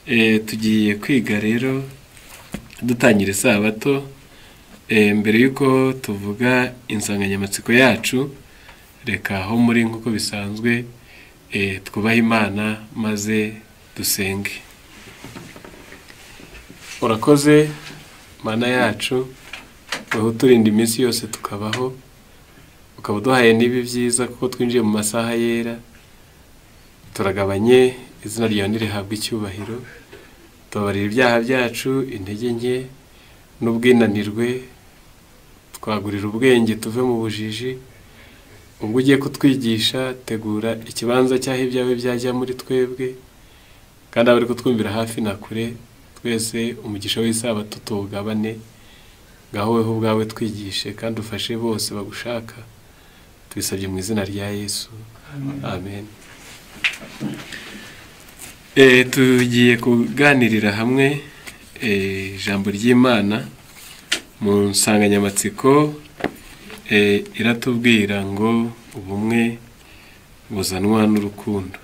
Tugiye kwiga rero dutangira isabato. Mbere y'uko tuvuga insanganyamatsiko yacu, reka aho muri nk'uko bisanzwe twubahe Imana maze dusenge. Urakoze Mana yacu, wowe uturinda iminsi yose tukabaho, ukaba uduhaye n'ibi byiza kuko twinjiye mu masaha yera. Turagabanye, izina ryawe nirihabwe icyubahiro. Tubabarira ibyaha byacu, intege nke n'ubwinanirwe, twagurira ubwenge tuve mu bujiji. Ubwo ugiye kutwigisha, tegura ikibanza cy'aho ibyawe byajya muri twebwe, kandi abari kutwumvira hafi na kure twese umugisha w'isabato tuwugabane. Ngaho weho ubwawe twigishe kandi ufashe bose bagushaka. Tubisabye mu izina rya Yesu, amen. Tugiye kuganirira hamwe ijambo ry'Imana mu nsanganyamatsiko iratubwira ngo ubumwe buzanwa n'urukundo.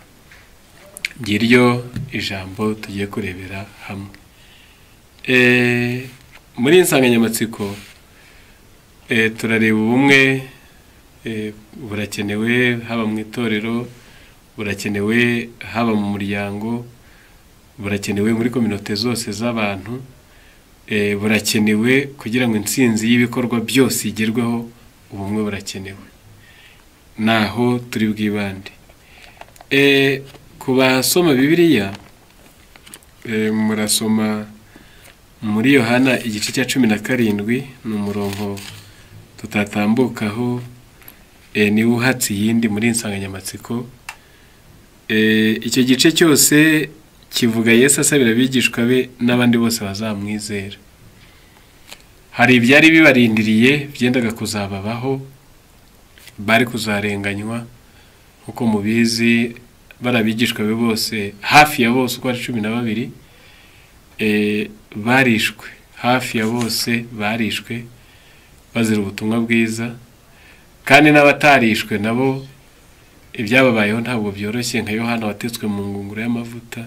Ngiryo ijambo tugiye kurebera hamwe. Muri iyi nsanganyamatsiko turareba ubumwe burakenewe haba mu itorero, burakenewe haba mu muryango, burakenewe muri kominote zose z'abantu, burakenewe kugira ngo intsinzi y'ibikorwa byose igerweho. Ubumwe burakenewe, naho turi bwibande. Ku basoma Bibiliya, murasoma muri Yohana igice cya 17, ni umurongo tutatambukaho, niwo uhatse iyindi muri insanganyamatsiko. Icyo gice cyose kivuga Yesu asabira abigishwa be n'abandi bose bazamwizera. Hari ibyari bibarindiriye byendaga kuzababaho, bari kuzarenganywa nkuko mubizi. Barabigishwa be bose hafi ya bose uko ari 12 barishwe, hafi ya bose barishwe bazira ubutumwa bwiza, kandi n'abatarishwe nabo ibyababayeho ntabwo byoroshye, nka Yohana watetswe mu ngunguru y'amavuta.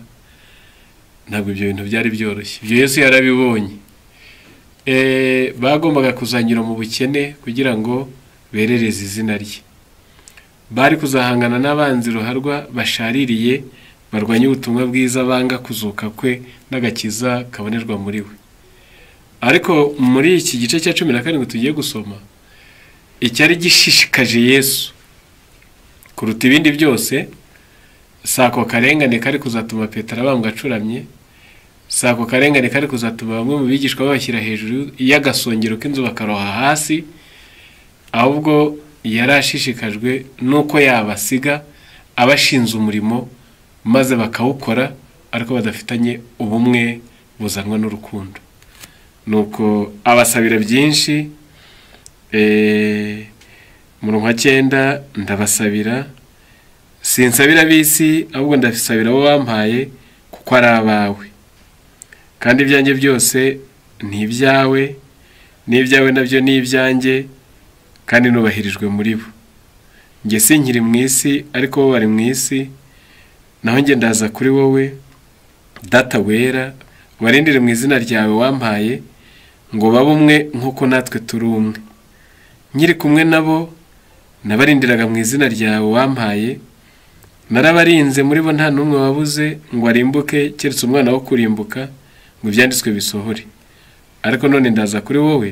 Ntabwo ibyo bintu byari byoroshye, ibyo Yesu yarabibonye. Bagombaga kuzanyura mu bukene kugira ngo berereze izina rye. Bari kuzahangana n'abanzi ruharwa bashaririye, barwanya ubutumwa bwiza, banga kuzuka kwe n'agakiza kabonerwa muri we. Ariko muri iki gice cya 17 tugiye gusoma, icyari gishishikaje Yesu kuruta ibindi byose si ako karengane kari kuzatuma Petero abambwa acuramye, si ako karengane kari kuzatuma bamwe mu bigishwa babashyira hejuru y'agasongero k'inzu bakaroha hasi, ahubwo yari ashishikajwe nuko yabasiga abashinze umurimo maze bakawukora, ariko badafitanye ubumwe buzanwa n'urukundo. Nuko abasabira byinshi. Murongo wa 9, ndabasabira, sinsabira ab'isi, ahubwo ndasabira abo wampaye, kuko ari abawe, kandi ibyanjye byose ni ibyawe, n'ibyawe nabyo ni ibyanjye, kandi nubahirijwe muri bo. Njye sinkiri mu isi, ariko bo bari mu isi, naho njye ndaza kuri wowe. Data wera, ubarindire mu izina ryawe wampaye, ngo babe umwe nk'uko natwe turi umwe. Nkiri kumwe nabo nabarindiraga mu izina ryawe wampaye, narabarinze, muri bo nta n'umwe wabuze ngo arimbuke, keretse umwana wo kurimbuka, ngo ibyanditswe bisohore. Ariko none ndaza kuri wowe,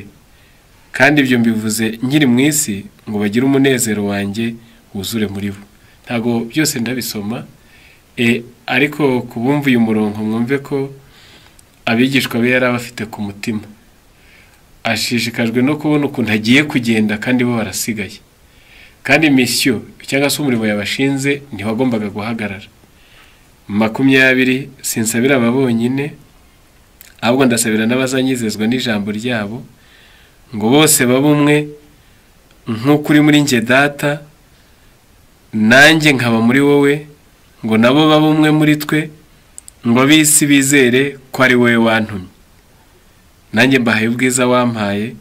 kandi ibyo mbivuze nkiri mu isi, ngo bagire umunezero wanjye wuzure muri bo. Ntago byose ndabisoma, ariko kubumva uyu murongo mwumve ko abigishwa be yari abafite ku mutima. Ashishikajwe no kubona ukuntu agiye kugenda kandi bo barasigaye, kandi misiyo cyangwa se umurimo yabashinze ntiwagombaga guhagarara. 20, sinsabira aba bonyine, ahubwo ndasabira n'abazanyizezwa n'ijambo ryabo, ngo bose babe umwe nk'uko uri muri njye Data, nanjye nkaba muri wowe, ngo nabo babe umwe muri twe, ngo ab'isi bizere ko ari wowe wantumye. Nanjye mbahaye ubwiza wampaye,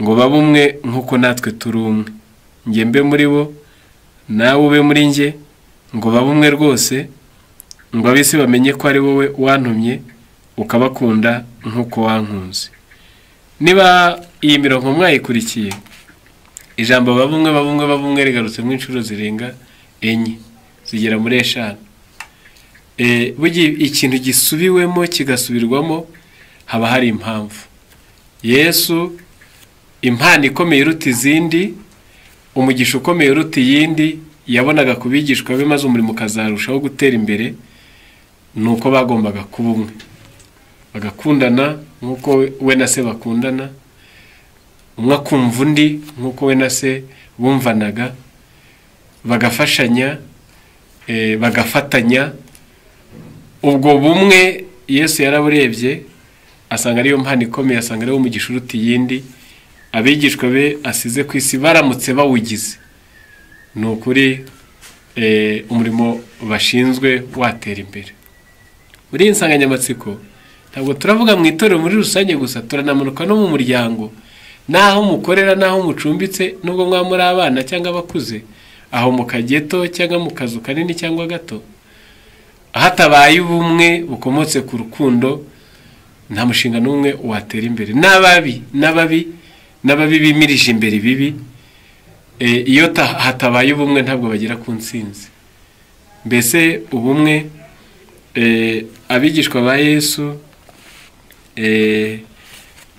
ngo babe umwe nk'uko natwe turi umwe. Njye mbe muri bo, nawe ube muri njye, ngo babe umwe rwose, ngo ab'isi bamenye ko ari wowe wantumye, ukabakunda nk'uko wankunze. Niba iyi mirongo mwayikurikiye, ijambo babumwe babumwe babumwe rigarutsemo inshuro zirenga 4, zigera muri 5. Burya ikintu gisubiwemo kigasubirwamo haba hari impamvu. Yesu impano ikomeye iruta izindi, umugisha ukomeye uruta iyindi yabonaga ku bigishwa be maze umurimo ukazarushaho gutera imbere, nuko bagombaga kuba umwe, bagakundana nk'uko we na se bakundana, umwe akumva undi nk'uko we na se bumvanaga, bagafashanya, bagafatanya. Ubwo bumwe Yesu yaraburebye asanga ariyo mpano ikomeye, asanga ariwo mugisha uruta iyindi abigishwa be asize ku isi baramutse bawugize, ni ukuri umurimo bashinzwe watera imbere. Muri iyi nsanganyamatsiko ntabwo turavuga mu itorero muri rusange gusa, turanamanuka no mu muryango, naho mukorera, naho mucumbitse, nubwo mwaba muri abana cyangwa abakuze, aho mu kageto cyangwa mu kazu kanini cyangwa gato, hatabaye ubumwe bukomotse ku rukundo, nta mushinga n'umwe watera imbere. N'ababi n'ababi n'ababi bimirije imbere ibibi, iyo hatabaye ubumwe ntabwo bagera ku ntsinzi. Mbese ubumwe, abigishwa ba Yesu,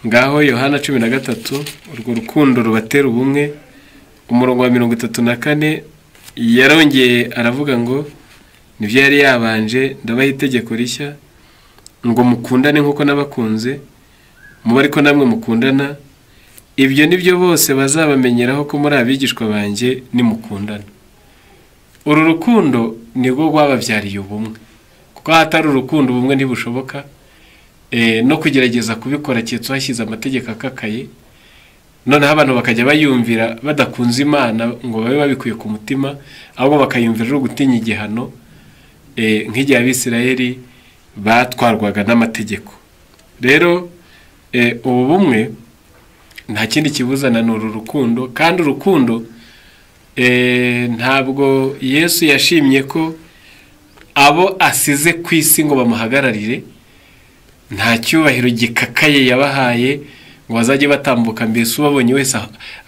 ngaho Yohana 13, urwo rukundo rubatera ubumwe, umurongo wa 34 yarongeye aravuga ngo nibyo yari yabanje, ndabaha itegeko rishya ngo mukundane nk'uko nabakunze, mube ariko namwe mukundana, ibyo nibyo bose bazabamenyeraho ko muri abigishwa banjye nimukundana. Uru rukundo nirwo rwababyariye ubumwe, kuko ahatari urukundo ubumwe ntibushoboka. No kugerageza kubikora keretse washyize amategeko akakaye, noneho abantu bakajya bayumvira badakunze Imana ngo babe babikuye ku mutima, ahubwo bakayumvira ari ugutinya igihano, nk'igihe Abisirayeli batwarwaga n'amategeko. Rero ubu bumwe nta kindi kibuzana, ni uru rukundo. Kandi urukundo ntabwo Yesu yashimye ko abo asize ku isi ngo bamuhagararire, nta cyubahiro gikakaye yabahaye ngo bazajye batambuka, mbese ubabonye wese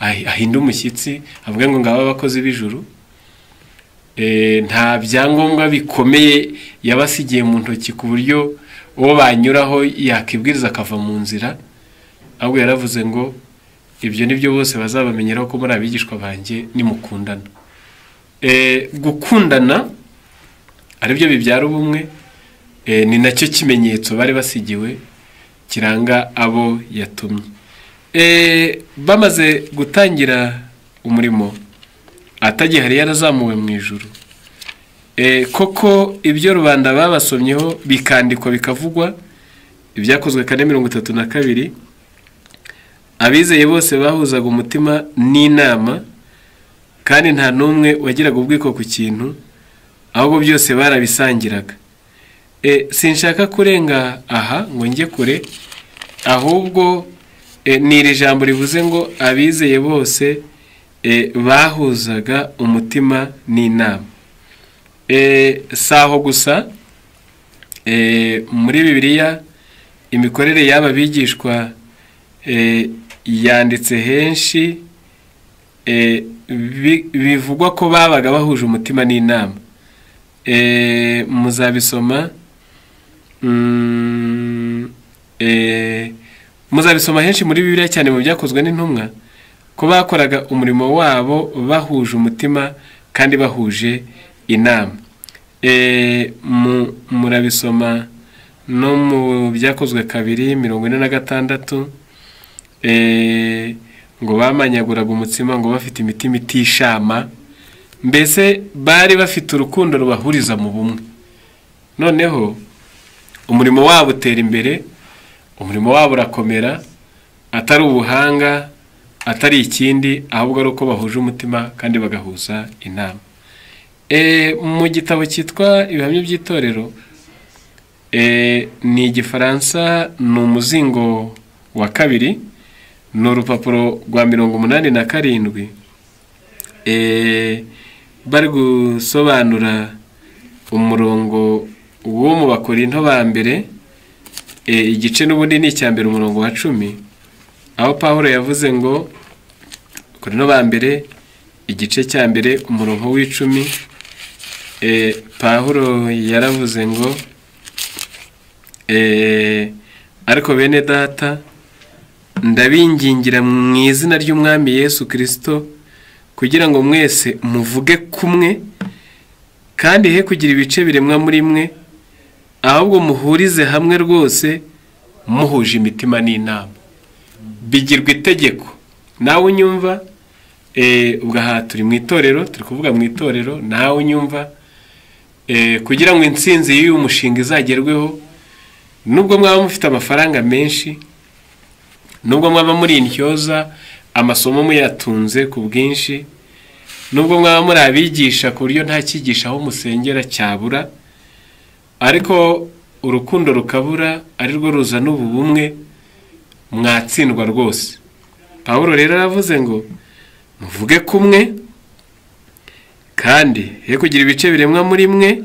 ahinda umushyitsi avuge ngo ngaba abakozi b'ijuru. Nta byangombwa bikomeye yabasigiye mu ntoki ku buryo uwo banyuraho yakibwiriza akava mu nzira, ahubwo yaravuze ngo ibyo nibyo bose bazabamenyeraho ko muri abigishwa banjye nimukundana. Gukundana aribyo bibyara ubumwe, ni nacyo kimenyetso bari basigiwe kiranga abo yatumye. Bamaze gutangira umurimo atagihari yarazamuwe mu ijuru, koko ibyo rubanda babasomyeho bikandikwa bikavugwa, ibyakozwe 4:32, abizeye bose bahuzaga umutima n'inama, kandi nta n'umwe wagiraga ubwiko ku kintu, ahubwo byose barabisangiraga. Sinshaka kurenga aha ngo njye kure, ahubwo ni iri jambo rivuze ngo abizeye bose bahuzaga umutima n'inama. Saho gusa, muri Bibiliya imikorere y'aba bigishwa yanditse henshi, bivugwa ko babaga bahuje umutima n'inama. Muzabisoma muzabisoma henshi muri Bibiliya, cyane mu byakozwe n'intumwa, ko bakoraga umurimo wabo bahuje umutima kandi bahuje inama. Murabisoma no mu byakozwe 2:46, ngo bamanyaguraga umutsima ngo bafite imitima itishama, mbese bari bafite urukundo rubahuriza mu bumwe. Noneho umurimo wabo utera imbere, umurimo wabo urakomera, atari ubuhanga, atari ikindi, ahubwo ari uko bahuje umutima kandi bagahuza inama. Mu gitabo cyitwa Ibihamya by'Itorero, ni Igifaransa, ni umuzingo wa 2, ni urupapuro rwa 87, bari gusobanura umurongo wo mu Bakorinto ba mbere, igice n'ubundi ni icya mbere umurongo wa 10, aho Pawulo yavuze ngo Korinto ba mbere igice cya mbere umurongo w'icumi, Pawulo yaravuze ngo ariko bene data ndabingingira mu izina ry'Umwami Yesu Kristo kugira ngo mwese muvuge kumwe, kandi he kugira ibice biremwa muri mwe, ahubwo muhurize hamwe rwose muhuje imitima n'inama. Bigirwa itegeko. Nawe unyumva, ubwo aha turi mu itorero, turi kuvuga mu itorero, nawe unyumva, kugira ngo intsinzi y'uyu mushinga izagerweho, nubwo mwaba mufite amafaranga menshi, nubwo mwaba muri intyoza, amasomo muyatunze ku bwinshi, nubwo mwaba muri abigisha ku buryo nta cyigisha aho musengera cyabura, ariko urukundo rukabura ari rwo ruzana ubu bumwe, mwatsindwa rwose. Pawulo rero aravuze ngo muvuge kumwe, kandi he kugira ibice biremwa muri mwe,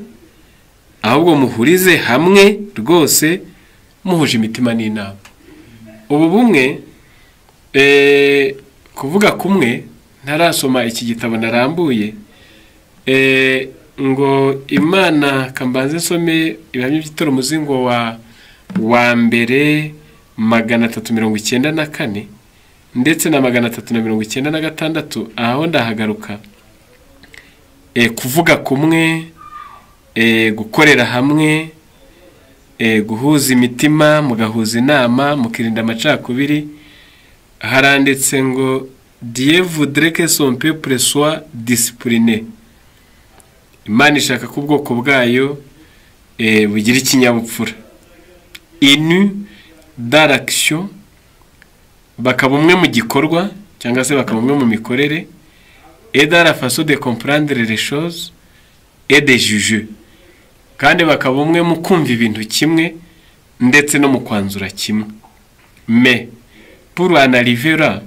ahubwo muhurize hamwe rwose muhuje imitima n'inama. Ubu bumwe, kuvuga kumwe, ntarasoma iki gitabo narambuye, ngo Imana kambanze nsome Ibihamya by'Itorero umuzingo wa mbere 394 ndetse na 396, aho ndahagaruka. Kuvuga kumwe, gukorera hamwe, guhuza imitima, mugahuza inama, mukirinda amacakubiri. Haranditse ngo Dieu voudrait que son peuple soit discipliné. Imana ishaka ko ubwoko bwayo bugira ikinyabupfura. Inu dans l'action, bakaba umwe mu gikorwa cyangwa se bakaba umwe mu mikorere, et dans la façon de comprendre les choses et de juger, kandi bakaba umwe mu kumva ibintu kimwe ndetse no mu kwanzura kimwe. Mais pour en arriver là,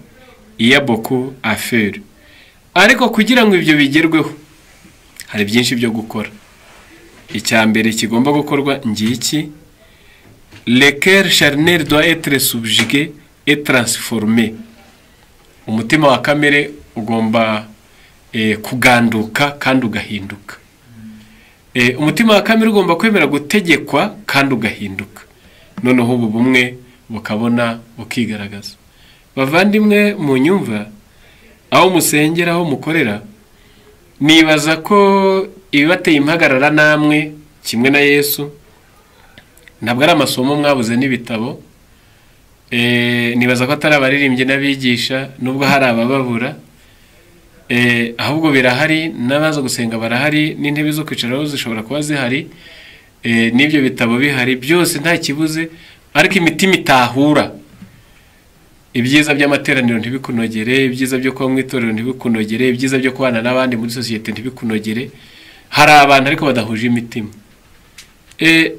il y a beaucoup à faire. Ariko kugira ngo ibyo bigerweho hari byinshi byo gukora. Icya mbere kigomba gukorwa ngiki: le cœur charnel doit être subjugué et transformé. Umutima wa kamere ugomba kuganduka kandi ugahinduka. Umutima wa kamere ugomba kwemera gutegekwa kandi ugahinduka. Noneho ubu bumwe bukabona bukigaragaza. Bavandimwe mu nyumva, aho musengera, aho mukorera, nibaza ko ibibateye impagarara namwe kimwe na Yesu ntabwo ari amasomo mwabuze n'ibitabo, nibaza ko atari abaririmbyi n'abigisha, nubwo hari abababura, ahubwo birahari, n'abaza gusenga barahari, n'intebe zo kwicaraho zishobora kuba zihari, n'ibyo bitabo bihari, byose nta kibuze, ariko imitima itahura. Ibyiza by'amateraniro ntibikunogere, ibyiza byo kuba mu itorero ntibikunogere, ibyiza byo kubana n'abandi muri sosiyete ntibikunogere. Hari abantu ariko badahuje imitima.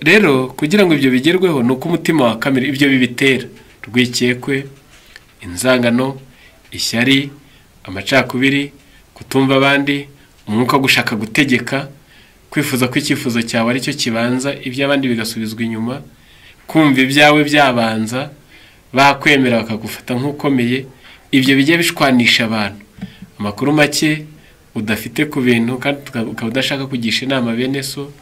Rero kugira ngo ibyo bigerweho ni uko umutima wa kamere ibyo bibitera rwikekwe, inzangano, ishyari, amacakubiri, kutumva abandi, umwuka gushaka gutegeka, kwifuza ko icyifuzo cyawe aricyo kibanza iby'abandi bigasubizwa inyuma, kumva ibyawe byabanza, bakwemera bakagufata nk'ukomeye. Ibyo bijya bishwanisha abantu. Amakuru make udafite ku bintu kandi ukaba udashaka kugisha inama bene so,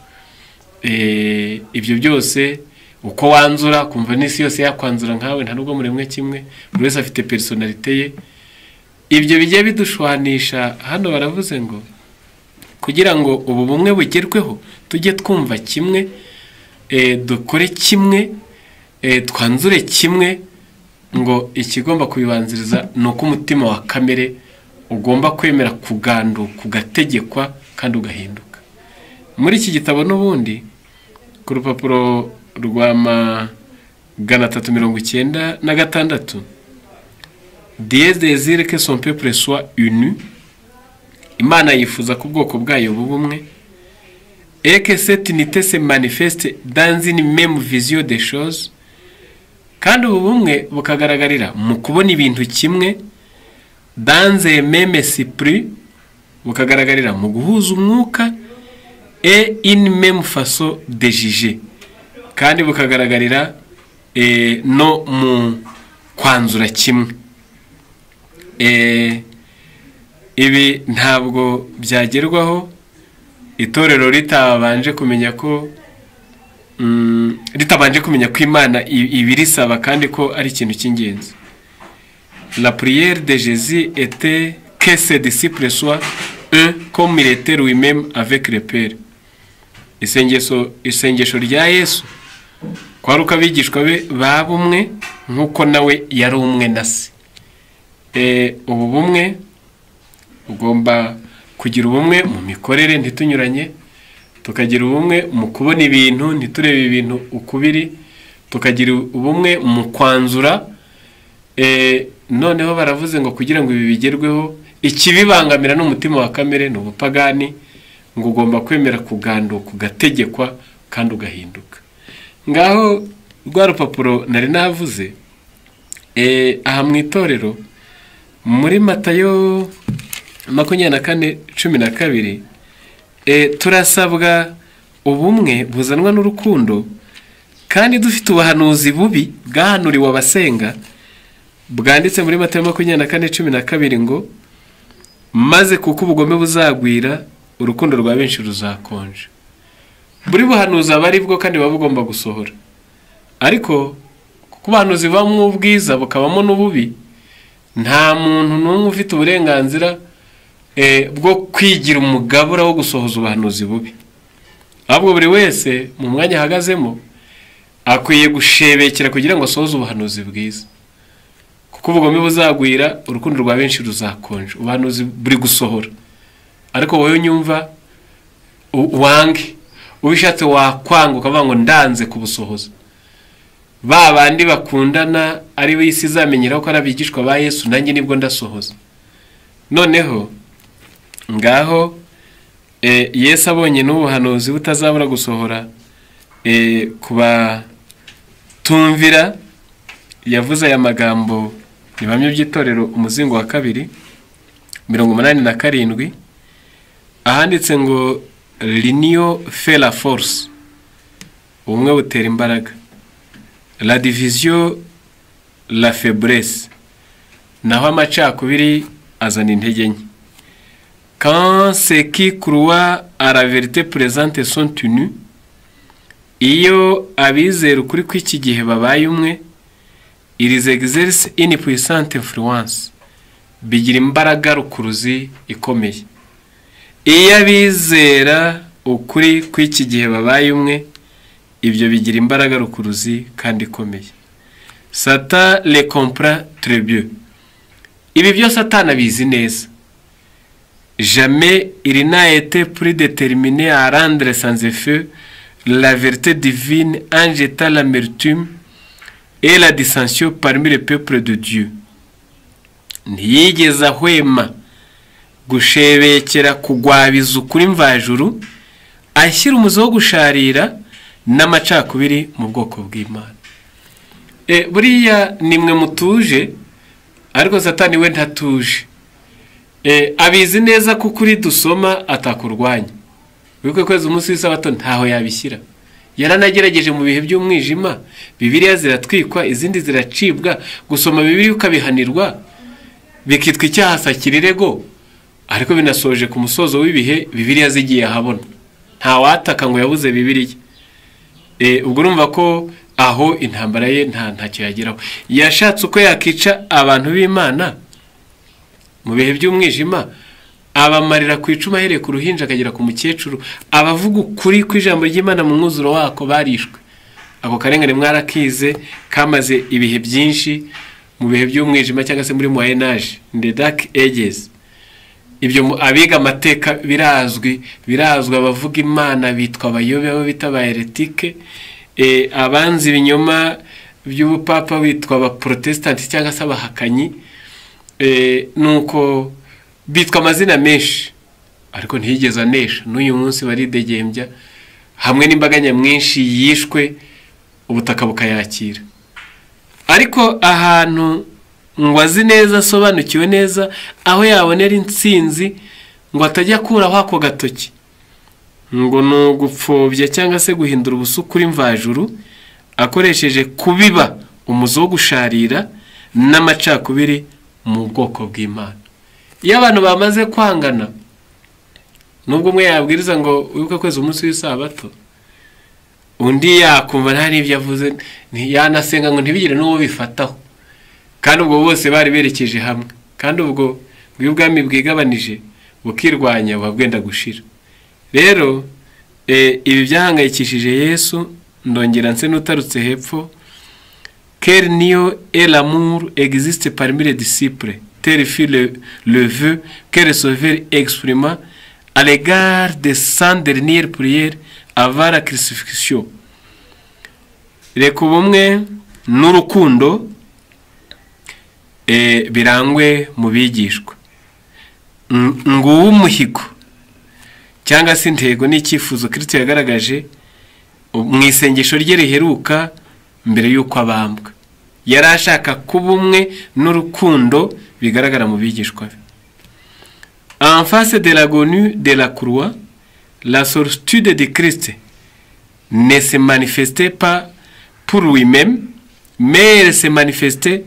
ibyo byose uko wanzura kumva n'isi yose yakwanzura nkawe, nta nubwo muremwe kimwe, buri wese afite personalite ye. Ibyo bijya bidushwanisha. Hano baravuze ngo kugira ngo ubu bumwe bugerweho tujye twumva kimwe, dukore kimwe, twanzure kimwe, ngo ikigomba kubibanziriza ni uko umutima wa kamere ugomba kwemera kuganduka, ugategekwa kandi ugahinduka. Muri iki gitabo n'ubundi ku rupapuro rwa 396, Dieu désire que son peuple soit uni. Imana yifuza ko ubwoko bwayo buba umwe, et que cette unité se manifeste dans une même vision des choses, kandi ubu bumwe bukagaragarira mu kubona ibintu kimwe, dans un même esprit, bukagaragarira mu guhuza umwuka, Et une même façon de juger, kandi bukagaragarira no mu kwanzura kimwe. Ibi ntabwo byagerwaho itorero ritabanje kumenya ko Imana ibirisaba kandi ko ari ikintu cy'ingenzi. La prière de Jésus était que ses disciples soient un comme il était lui-même avec le Père. Isengesho rya Yesu kwari uko abigishwa be baba umwe nk'uko nawe yari umwe na se. Ubu bumwe ugomba kugira ubumwe mu mikorere ntitunyuranye, tukagira ubumwe mu kubona ibintu ntiturebe ibintu ukubiri, tukagira ubumwe mu kwanzura. Noneho baravuze ngo kugira ngo ibi bigerweho, ikibibangamira n'umutima wa kamere ni ubupagani, ngo ugomba kwemera kuganduka ugategekwa kandi ugahinduka. Ngaho rwa rupapuro nari navuze aha mu itorero muri Matayo 24:12, turasabwa ubumwe buzanwa n'urukundo, kandi dufite ubuhanuzi bubi bwahanuriwe abasenga bwanditse muri Matayo 24:12 ngo maze kuko ubugome buzagwira urukundo rwa benshi ruzakonja. Buri buhanuzi aba ari bwo kandi buba bugomba gusohora, ariko kuko ubuhanuzi bubamo ubwiza bukabamo n'ububi, nta muntu n'umwe ufite uburenganzira bwo kwigira umugabura wo gusohoza ubuhanuzi bubi. Ahubwo buri wese mu mwanya ahagazemo akwiye gushebekera kugira ngo asohoze ubuhanuzi bwiza, kuko ubugome buzagwira urukundo rwa benshi ruzakonja. Ubuhanuzi buri gusohora, ariko wowe unyumva wange ubishatse wakwanga ukavuga ngo ndanze kubusohoza. Ba bandi bakundana ari we isi izamenyeraho ko ari abigishwa ba Yesu, nanjye nibwo ndasohoza. Noneho ngaho Yesu abonye n'ubuhanuzi butazabura gusohora kuba tumvira, yavuze aya magambo ibamye by'itorero umuzingo wa 2 87, ahanditse ngo l'union fait la force, ubumwe butera imbaraga, la division la faiblesse, naho amacakubiri azana intege nke. Quand ceux qui croient à la vérité présente sont unis, iyo abizera ukuri kw'iki gihe babaye umwe, ils exercent une puissante influence, bigira imbaraga rukuruzi ikomeye. Iyo abizera ukuri kw'iki gihe babaye umwe, ibyo bigira imbaraga rukuruzi kandi ikomeye. Satan les comprend très bien. Ibi byose Satani abizi neza. Jamais il n'a été plus déterminé à rendre sans effet la vérité divine en jetant l'amertume et la dissension parmi le peuple de Dieu. Ntiyigeze ahwema gushebekera kugwabiza ukuri mvajuru, ashyira umuzi wo gusharira n'amacakubiri mu bwoko bw'Imana. Buriya nimwe mutuje, ariko Satani we ntatuje. Abizi neza ko kuri dusoma atakurwanya. Wibuke kwezi umunsi w'isabato ntaho yabishyira. Yaranagerageje mu bihe by'umwijima, Bibiliya ziratwikwa, izindi ziracibwa, gusoma Bibiliya ukabihanirwa bikitwa icyaha sakirirego, ariko binasoje ku musozo w'ibihe Bibiliya zigiye ahabona. Nta wataka ngo yabuze Bibiliya. Ubwo urumva ko aho intambara ye ntacyo yageraho. Yashatse uko yakica abantu b'Imana mu bihe by'umwijima, abamarira ku icuma ahereye ku ruhinja akagera ku mukecuru, abavuga ukuri kw'ijambo ry'Imana mu mwuzuro wako barishwe. Ako karengane mwarakize kamaze ibihe byinshi mu bihe by'umwijima cyangwa se muri Moyen Age, the dark ages. Ibyo abiga amateka birazwi, abavuga Imana bitwa abayobe, abo bita ba heretike, abanzi ibinyoma by'ubupapa bitwa aba protestant cyangwa se abahakanyi, nuko bitwa amazina menshi, ariko ntiyigeze anesha. N'uyu munsi baridegembya hamwe n'imbaga nyamwinshi yishwe, ubutaka bukayakira. Ariko ahantu ngo azi neza, asobanukiwe neza aho yabonera intsinzi, ngo atajya akuraho ako gatoki, ngo ni ugupfobya cyangwa se guhindura ubusukuri mvajuru akoresheje kubiba umuzi wo gusharira n'amacakubiri mu bwoko bw'Imana. Iyo abantu bamaze kwangana, nubwo umwe yabwiriza ngo wibuke kwezi umunsi w'isabato, undi yakumva nta n'ibyo avuze, yanasenga ngo ntibigire n'uwo bifataho, kandi ubwo bose bari berekeje hamwe, kandi ubwo ubwami bwigabanije bukirwanya buba bwenda gushira. Rero ibi byahangayikishije Yesu. Ndongera nse n'utarutse hepfo, quel nio et l'amour existe parmi les disciples, tel fut le vœu que le Sauveur exprima à l'égard de sa dernière prière avant la crucifixion. Reka ubumwe n'urukundo birangwe mu bigishwa. Nguwo umuhigo cyangwa se intego n'icyifuzo Kristo yagaragaje mu isengesho rye riheruka mbere y'uko abambwa. Yari ashaka kuba umwe n'urukundo bigaragara mu bigishwa be. En face de l'agonie de la croix, la solitude de Christ ne se manifestait pas pour lui-même, mais elle se manifestait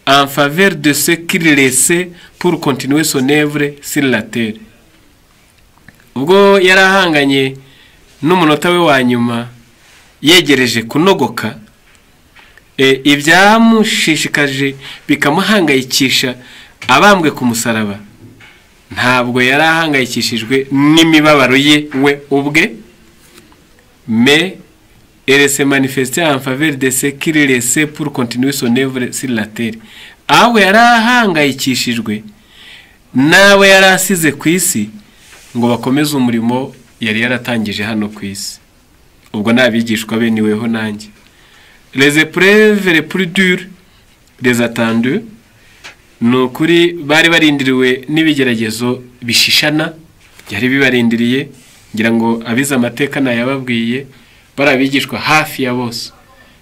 en faveur de ceux qu'il laissait pour continuer son œuvre sur la terre. Ubwo yari ahanganye n'umunota we wa nyuma yegereje kunogoka, ibyamushishikaje bikamuhangayikisha abambwe ku musaraba, ntabwo yari ahangayikishijwe n'imibabaro ye we ubwe, mais elle se manifestait en faveur de ceux qu'il laissait pour continuer son œuvre sur la terre. Ahubwo yari ahangayikishijwe n'abo yari asize ku isi ngo bakomeze umurimo yari yaratangije hano ku isi. Ubwo n'abigishwa be niweho nanjye. Les épreuves les plus dures les attendues, ni ukuri bari barindiriwe n'ibigeragezo bishishana byari bibarindiriye. Ngira ngo abize amateka nayababwiye, bari abigishwa hafi ya bose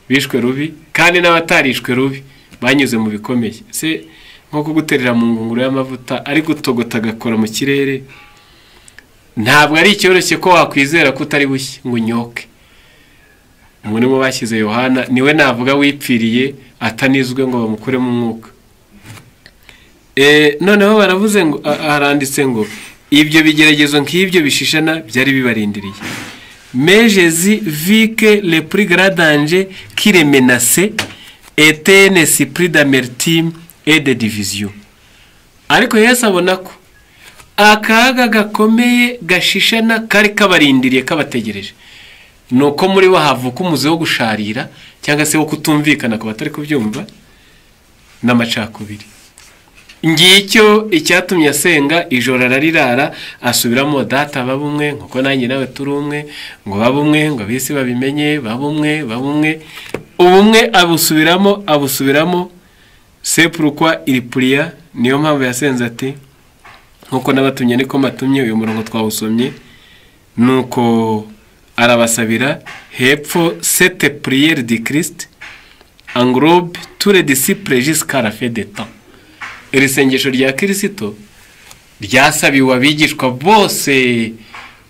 bishwe rubi, kandi n'abatarishwe rubi banyuze mu bikomeye. Se nko kuguterera mu ngunguru y'amavuta ari gutogota agakora mu kirere, ntabwo ari icyoroshye ko wakwizera ko utari bushye ngo unyoke. Umwe mu bashyize Yohana niwe navuga wipfiriye atanizwe ngo bamukuremo umwuka. Noneho baravuze ngo, haranditse ngo ibyo bigeragezo nk'ibyo bishishana byari bibarindiriye. Mais Jésus vit que le plus grand danger qui les menaçait était un esprit d'amertume et de division. Ariko Yesu abona ko akaga gakomeye gashishana kari kabarindiriye kabategereje, nuko muri bo havuka umuzi wo gusharira cyangwa se wo kutumvikana ku batari kubyumva n'amacakubiri. Ngicyo icyatumye asenga ijoro ararirara asubiramo, data babe umwe nkuko nanjye nawe turi umwe, ngo babe umwe, ngo ab'isi babimenye, babe umwe, babe umwe. Ubumwe abusubiramo, abusubiramo. C'est pourquoi il pria, niyo mpamvu yasenze ati nkuko nabatumye niko matumye. Uyu murongo twawusomye. Nuko arabasabira hepfo, cette prière du Christ englobe tous les disciples jusqu'à la fin des temps. Iri sengesho rya Kristo ryasabiwe abigishwa bose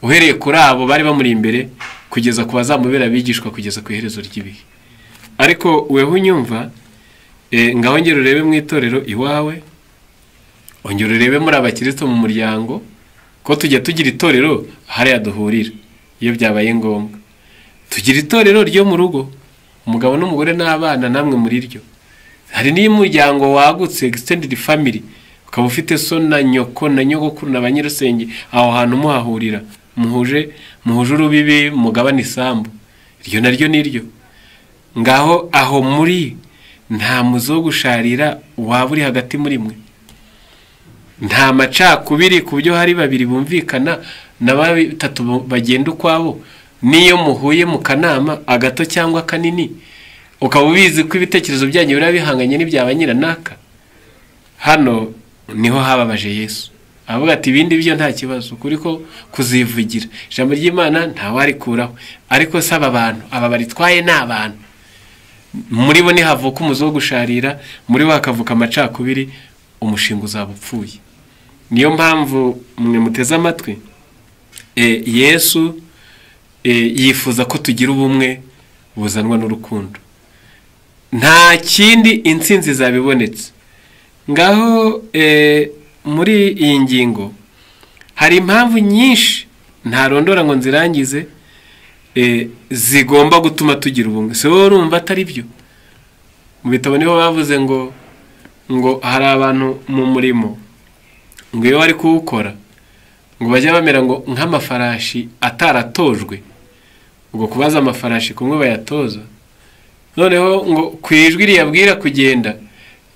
uhereye kuri abo bari bamuri imbere kugeza ku bazamubera abigishwa kugeza ku iherezo ry'ibihe. Ariko weho unyumva, ngaho ngera urebe mu itorero iwawe, ongera urebe muri abakristo mu muryango, ko tujya tugira itorero hariya duhurira iyo byabaye ngombwa. Tugira itorero ryo mu rugo, umugabo n'umugore n'abana namwe muri ryo. Hari n'umuryango wagutse, extended family, ukaba ufite so na nyoko na nyogokuru na banyirasenge, aho hantu muhahurira, muhuje urubibi, mugabane isambu, iryo naryo niryo. Ngaho aho muri nta muzi wo gusharira waba uri hagati muri mwe, nta macakubiri ku buryo hari babiri bumvikana na batatu bagenda ukwabo. Niyo muhuye mu kanama agato cyangwa kanini, ukaba ubizi ko ibitekerezo byanyu biba bihanganye n'ibya nyiranaka. Hano niho hababaje Yesu, avuga ati ibindi byo nta kibazo, kuri ko kuzivugira ijambo ry'Imana ntawarikuraho, ariko saba abantu aba baritwaye n'abantu muri bo nihavuka umuzi wo gusharira, muri bo hakavuka amacakubiri, umushinga uzaba upfuye. Niyo mpamvu mwe muteze amatwi, Yesu Yifuza ko tugira ubumwe buzanwa n'urukundo. Nta kindi, intsinzi zabibonetse. Ngaho muri iyi ngingo hari impamvu nyinshi ntarondora ngo nzirangize, zigomba gutuma tugira ubumwe. Se wowe urumva atari byo? Mu bitabo niho bavuze ngo hari abantu mu murimo ngo iyo bari kuwukora ngo bajya bamera ngo nk'amafarashi ataratojwe. Ubwo kubaza amafarashi kumwe bayatoza, noneho ngo ku ijwi riyabwira kugenda,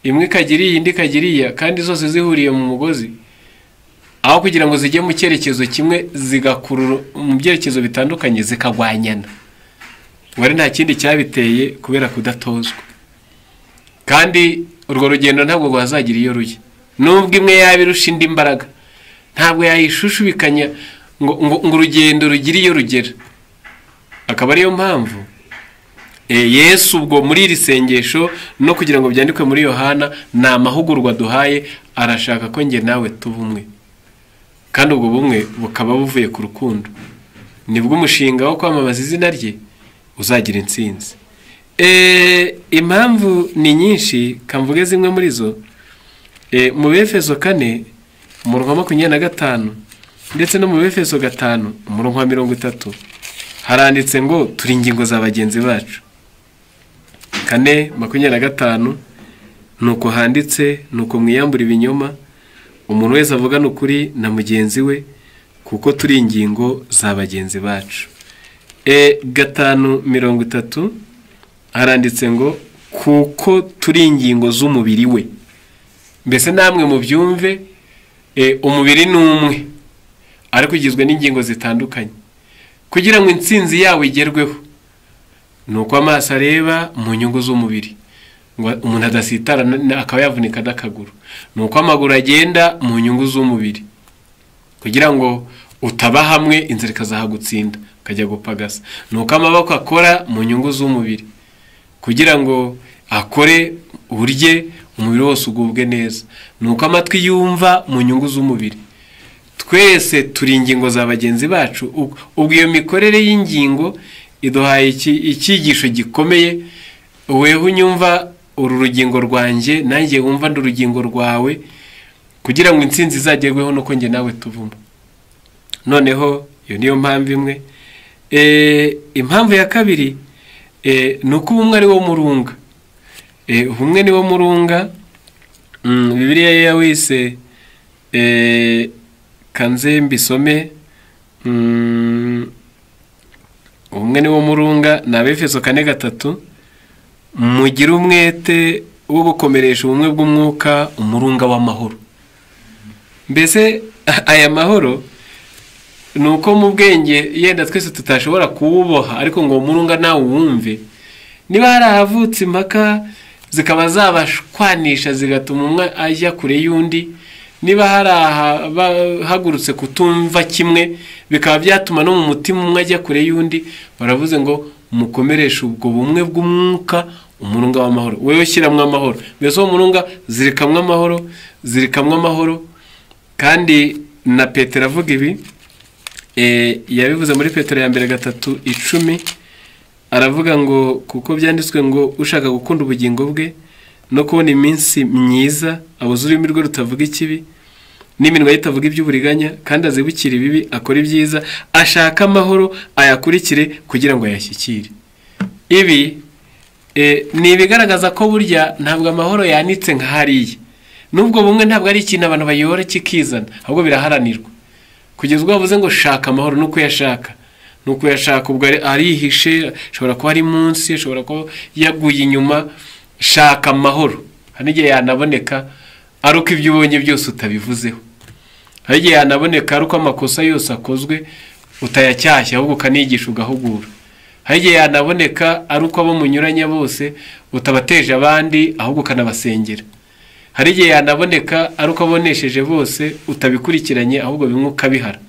imwe ikagira iyi, indi ikagira iya, kandi zose zihuriye mu mugozi, aho kugira ngo zijye mu cyerekezo kimwe zigakurura mu byerekezo bitandukanye zikagwanyana. Ngo ari nta kindi cyabiteye kubera kudatozwa. Kandi urwo rugendo ntabwo rwazagira iyo rujya, nubwo imwe yaba irusha indi imbaraga, ntabwo yayishushubikanya ngo urugendo rugire iyo rugera. Akaba ariyo mpamvu Yesu ubwo muri iri sengesho, no kugira ngo byandikwe muri Yohana, ni amahugurwa duhaye, arashaka ko njye nawe tuba umwe, kandi ubwo bumwe bukaba buvuye ku rukundo. Nibwo umushinga wo kwamamaza izina rye uzagira intsinzi. Impamvu ni nyinshi, kamvuge zimwe muri zo. Mu Befeso 4 umurongo wa 25 ndetse no mu Befeso 5 umurongo wa 30 haranditse ngo turi ingingo za bagenzi bacu. 4:25 nuko handitse, nuko mwiyambura ibinyoma, umuntu wese avugana ukuri na mugenzi we, kuko turi ingingo za bagenzi bacu. 5:30 haranditse ngo kuko turi ingingo z'umubiri we. Mbese namwe mubyumve, umubiri ni umwe ariko ugizwe n'ingingo zitandukanye. Kugira ngo intsinzi yawe igerweho nuko amaso areba mu nyungu z'umubiri, ngo umuntu adasitara akaba yavunika n'akaguru. Nuko amaguru agenda mu nyungu z'umubiri, kugira ngo utaba hamwe inzira ikazahagutsinda ukajya gupagasa. Nuko amaboko akora mu nyungu z'umubiri, kugira ngo akore urye umubiri wose ugubwe neza. Nuko amatwi yumva mu nyungu z'umubiri. Twese turi ingingo za bagenzi bacu. Ubwo iyo mikorere y'ingingo iduhaye icyigisho gikomeye. Weho unyumva uru rugingo rwanjye, nanjye wumva ndi urugingo rwawe, kugira ngo intsinzi izagerweho nuko njye nawe tuvuma. Noneho iyo niyo mpamvu imwe. Impamvu ya kabiri ni uko ubumwe ari wo murunga. Ubumwe ni wo murunga. Bibiliya yawise, kanze mbisome, ubumwe ni wo murunga, ni Abefeso 4:3, mugire umwete wo gukomeresha ubumwe bw'umwuka, umurunga w'amahoro. Mbese aya mahoro ni uko mu bwenge yenda twese tutashobora kuwuboha, ariko ngo umurunga nawe uwumve. Niba hari ahavutse impaka zikaba zabashwanisha zigatuma umwe ajya kure y'undi, niba hari ahagurutse kutumva kimwe bikaba byatuma no mu mutima umwe ajya kure y'undi, baravuze ngo mukomereshe ubwo bumwe bw'umwuka, umurunga w'amahoro. Wewe shyiramo amahoro. Mbese uwo murunga zirikamwe amahoro, zirikamwe amahoro. Kandi na Petero avuga ibi, yabivuze muri Petero ya mbere 3:10, aravuga ngo kuko byanditswe ngo ushaka gukunda ubugingo bwe no kubona iminsi myiza abuze ururimi rwe rutavuga ikibi n'iminwa ye itavuga iby'uburiganya, kandi azibukira ibibi akora ibyiza, ashaka amahoro ayakurikire kugira ngo ayashyikire. Ibi ni ibigaragaza ko burya ntabwo amahoro yanitse nka hariya. Nubwo bumwe ntabwo ari ikintu abantu bayora kikizana, ahubwo biraharanirwa. Kugeza ubwo bavuze ngo shaka amahoro, nuko yashaka, nuko yashaka, ubwo arihishe, ashobora kuba ari munsi, ashobora kuba yaguye inyuma. Shaka amahoro. Hari igihe yanaboneka ari uko ibyo ubonye byose utabivuzeho. Hari igihe yanaboneka ari uko amakosa yose akozwe utayacyashya, ahubwo ukanigisha ugahugura. Hari igihe yanaboneka ari uko abo munyuranye bose utabateje abandi, ahubwo ukanabasengera. Hari igihe yanaboneka ari uko abonesheje bose utabikurikiranye, ahubwo bimwe ukabihara.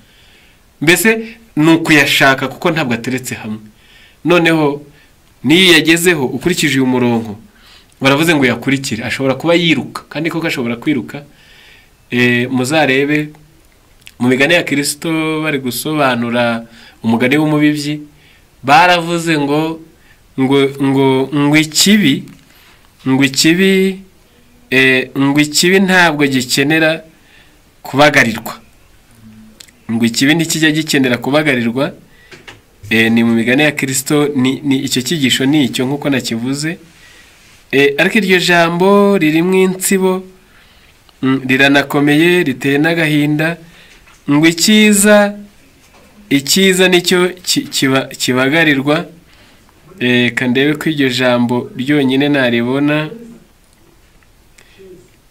Mbese ni ukuyashaka kuko ntabwo ateretse hamwe. Noneho niyo yagezeho ukurikije uyu murongo, baravuze ngo yakurikire, ashobora kuba yiruka, kandi koko ashobora kwiruka. Muzarebe mu migani ya Kristo bari gusobanura Umugani w'umubibyi, baravuze ngo ngo ngo ngo ikibi ngo ikibi ngo ikibi ntabwo gikenera kubagarirwa, ngo ikibi ntikijya gikenera kubagarirwa. Ni mu migani ya Kristo, ni icyo cyigisho ni icyo nkuko nakivuze. Ariko iryo jambo ririmo insibo, riranakomeye, riteye n'agahinda. Ngo icyiza nicyo kibagarirwa. Kandebe ko iryo jambo ryonyine naribona.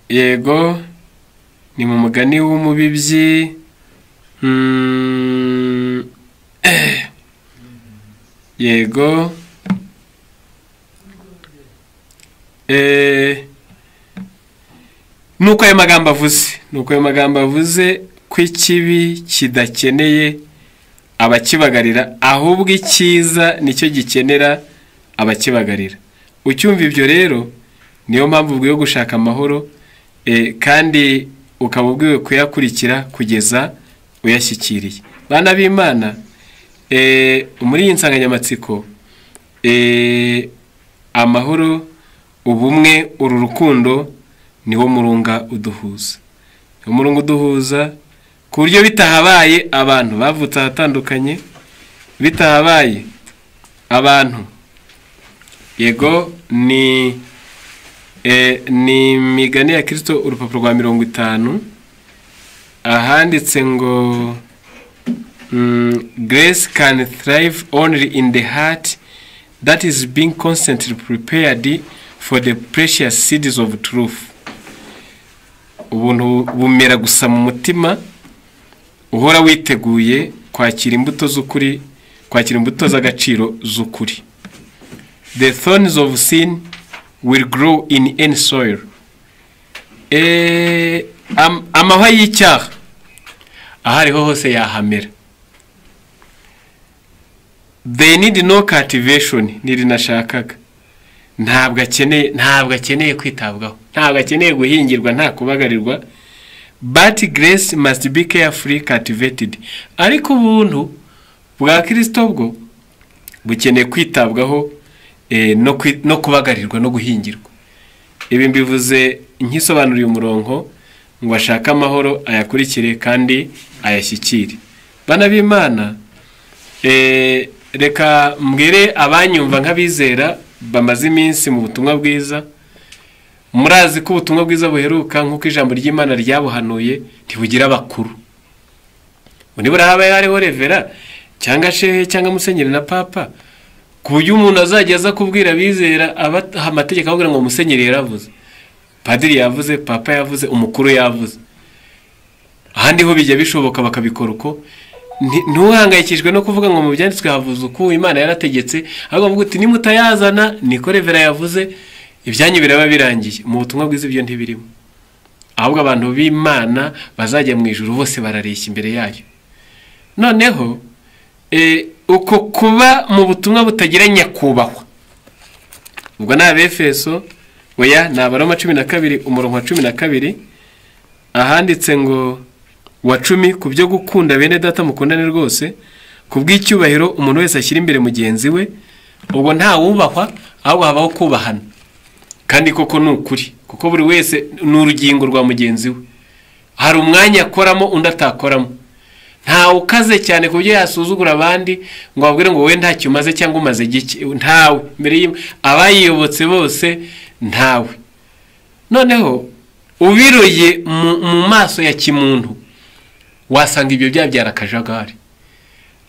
Yego, ni mu mugani w'umubibyi. Yego, nuko ayo magambo avuze, nuko ayo magambo avuze ko ikibi kidakeneye abakibagarira, ahubwo icyiza nicyo gikenera abakibagarira. Ucyumva ibyo rero, niyo mpamvu ubwiwe gushaka amahoro, kandi ukaba ubwiwe kuyakurikira kugeza uyashyikiriye. Bana b'Imana, muri iyi nsanganyamatsiko, amahoro, ubumwe, uru rukundo niwo murunga uduhuza, niwo murunga uduhuza ku buryo bitahabaye abantu bavutse ahatandukanye, bitahabaye abantu. Yego, ni imigani ya Kristo, urupapuro rwa 50, ahanditse ngo grace can thrive only in the heart that is being constantly prepared for the precious seeds of truth. Ubuntu bumera gusa mu mutima uhora witeguye kwakira imbuto z'ukuri, kwakira imbuto z'agaciro z'ukuri. The thorns of sin will grow in any soil. Amahwa y'icyaha ahariho hose yahamera. They need no cultivation, nirinashakaga. Ntabwo akeneye kwitabwaho, ntabwo akeneye guhingirwa, nta kubagarirwa. But grace must be carefully cultivated. Ariko ubuntu bwa Kristo bwo bukeneye kwitabwaho, no kubagarirwa no guhingirwa. Ibi mbivuze nkisobanuriye umurongo ngo ashake amahoro ayakurikire kandi ayashyikire. Bana b'Imana, reka mbwire abanyumva nk'abizera bamaze iminsi mu butumwa bwiza. Murazi ko ubutumwa bwiza buheruka nk'uko ijambo ry'Imana ryabuhanuye ntibugira abakuru. Nibura habaye hariho revera cyangwa shehe cyangwa musenyeri na papa, ku buryo umuntu azajya aza kubwira abizera abaha amategeko ababwira ngo musenyeri yaravuze, padiri yavuze, papa yavuze, umukuru yavuze. Ahandi ho bijya bishoboka bakabikora uko. Ntuhangayikishwe no kuvuga ngo mu byanditswe havuze uku, Imana yarategetse, ahubwo avuga uti nimutayazana niko revera yavuze, ibyanyu biraba birangiye. Mu butumwa bwiza ibyo ntibirimo. Ahubwo abantu b'Imana bazajya mu ijuru bose barareshya imbere yayo. Noneho uko kuba mu butumwa butagira nyakubahwa, ubwo ni Abefeso, oya ni Abaroma 12 umurongo wa 12, ahanditse ngo wa 10, ku byo gukunda bene data mukundane rwose, ku bw'icyubahiro umuntu wese ashyira imbere mugenzi we. Ubwo nta wubahwa, ahubwo habaho kubahana. Kandi koko ni ukuri, kuko buri wese ni urugingo rwa mugenzi we. Hari umwanya akoramo undi atakoramo. Ntawe ukaze cyane ku buryo yasuzugura abandi ngo ababwire ngo wowe ntacyo umaze cyangwa umaze gike. Ntawe mbere abayiyobotse bose, ntawe. Noneho ubiroye mu maso ya kimuntu wasanga ibyo byabyara akajagari.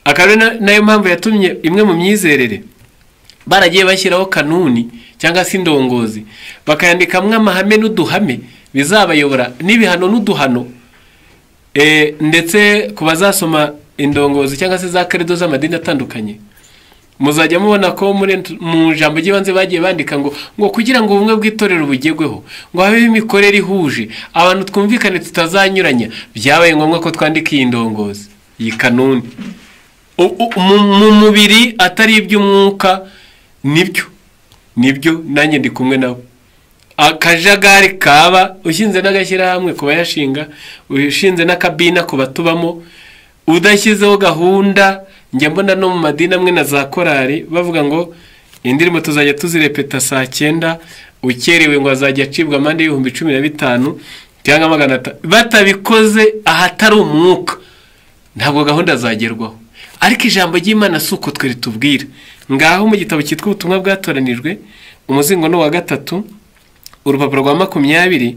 Akaba nayo mpamvu yatumye imwe mu myizerere baragiye bashyiraho kanuni cyangwa se indongozi, bakayandikamwo amahame n'uduhame bizabayobora, n'ibihano n'uduhano. Ndetse ku bazasoma indongozi cyangwa se za credo z'amadini atandukanye, muzajya mubona ko mu jambo ry'ibanze bagiye bandika ngo kugira ngo ubumwe bw'itorero bugerweho, ngo habeho imikorere ihuje, abantu twumvikane tutazanyuranya, byabaye ngombwa ko twandika iyi ndongozi, iyi kanuni. Mu mubiri atari iby'umwuka, nibyo nanjye ndi kumwe nabo. Akajagari kaba ushinze n'agashyirahamwe ku bayashinga, ushinze n'akabina ku batubamo, udashyizeho gahunda Njya mbona no mu madini amwe na za korari bavuga ngo indirimbo tuzajya tuzirepeta saa 9, ukerewe ngo azajya acibwa amande y'ibihumbi 15 cyangwa 500. Batabikoze ahatari umwuka ntabwo gahunda zagerwaho. Ariko ijambo ry'Imana si uko twe ritubwira. Ngaho mu gitabo cyitwa Ubutumwa bwatoranijwe, umuzingo ni uwa 3, urupapuro rwa 20,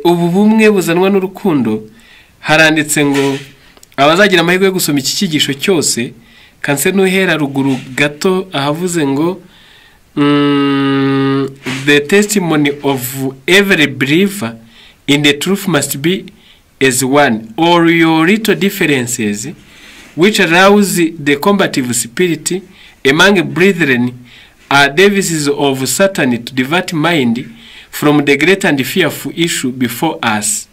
ubu bumwe buzanwa n'urukundo, haranditse ngo abazagira amahirwe yo gusoma iki cyigisho cyose, kanse n'uhera ruguru gato ahavuze ngo the testimony of every believer in the truth must be as one, or your little differences which arouse the combative spirit among brethren are devices of Satan to divert mind from the great and fearful issue before us.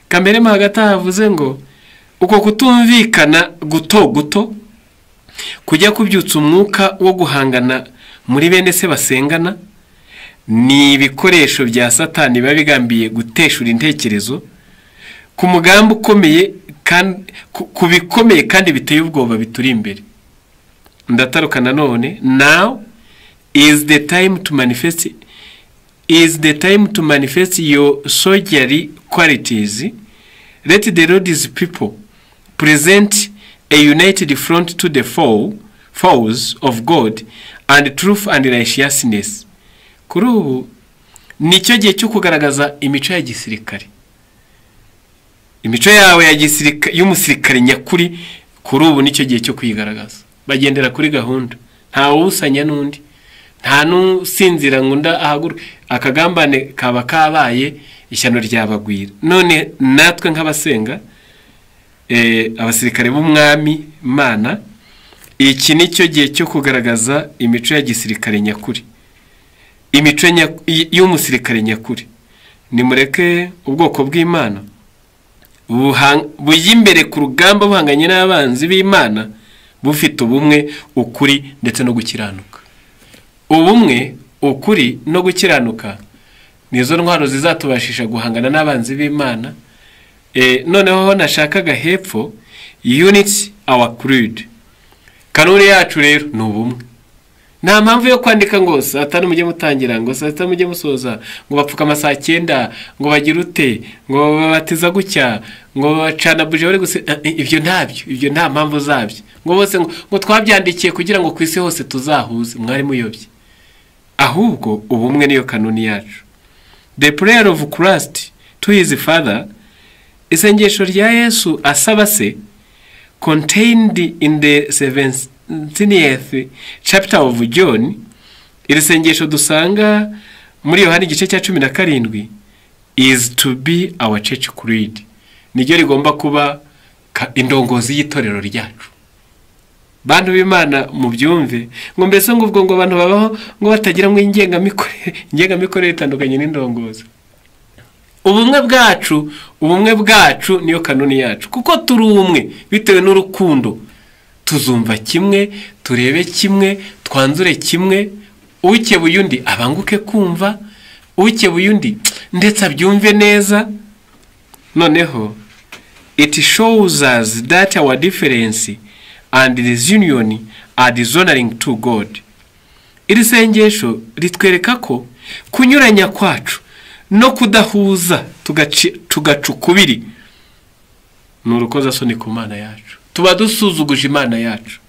Kamere mo hagati havuze ngo uko kutumvikana guto guto kujya kubyutsa umwuka wo guhangana muri bene se basengana ni ibikoresho bya Satani biba bigambiye guteshura intekerezo ku mugambi ukomeye kandi ku bikomeye kandi biteye ubwoba bituri imbere. Ndataruka nanone, now is the time to manifest, is the time to manifest your soldierly qualities. Let the Lord's people present a united front to the foes of God and truth and righteousness. Kuri ubu nicyo gihe cyo kugaragaza imico ya gisirikare, imico yawe ya gisirikare y'umusirikare nyakuri. Kuri ubu nicyo gihe cyo kwigaragaza. Bagendera kuri gahunda, nta wusanya n'undi, nta n'usinzira ngo undi ahaguruke, akagambane kaba kabaye, ishyano ryabagwira. None natwe nk'abasenga, abasirikare b'umwami Mana, iki nicyo gihe cyo kugaragaza imico ya gisirikare nyakuri, imico y'umusirikare nyakuri. Nimureke ubwoko bw'Imana bujya imbere ku rugamba buhanganye n'abanzi b'Imana, bufite ubumwe, ukuri ndetse no gukiranuka. Ubumwe, ukuri no gukiranuka nizo ntwaro zizatubashisha guhangana n'abanzi b'Imana. Noneho nashakaga hepfo, unity our creed. Kanuni yacu rero ni ubumwe. Nta mpamvu yo kwandika ngo saa 5 mujye mutangira, ngo saa 6 mujye musoza, ngo bapfukama saa 9, ngo bagire ute, ngo babatiza gutya, ngo bacana buje bari guse, ibyo ntabyo, ibyo nta mpamvu zabyo. Ngo bose ngo twabyandikiye kugira ngo ku isi hose tuzahuze, mwari muyobye. Ahubwo ubumwe niyo kanuni yacu. The prayer of Christ to his father, isengesho rya Yesu asaba se, contained in the 17th chapter of John, iri sengesho dusanga muri Yohana igice cya 17, is to be our church creed. Niryo rigomba kuba indongozi y'itorero ryacu. Bantu b'Imana mubyumve, ngo mbese ngo ubwo ngo abantu babaho ngo batagira ngo ingengamikorere itandukanye n'indongozi. Ubumwe bwacu, ubumwe bwacu niyo kanuni yacu, kuko turi umwe bitewe n'urukundo. Tuzumva kimwe, turebe kimwe, twanzure kimwe, ukebuye undi abanguke kumva, ukebuye undi ndetse abyumve neza. Noneho it shows us that our difference and this union are dishonoring to God. Iri sengesho ritwereka ko kunyuranya kwacu no kudahuza tugaca ukubiri ni urukozasoni ku Mana yacu. Tuba dusuzuguje Imana yacu.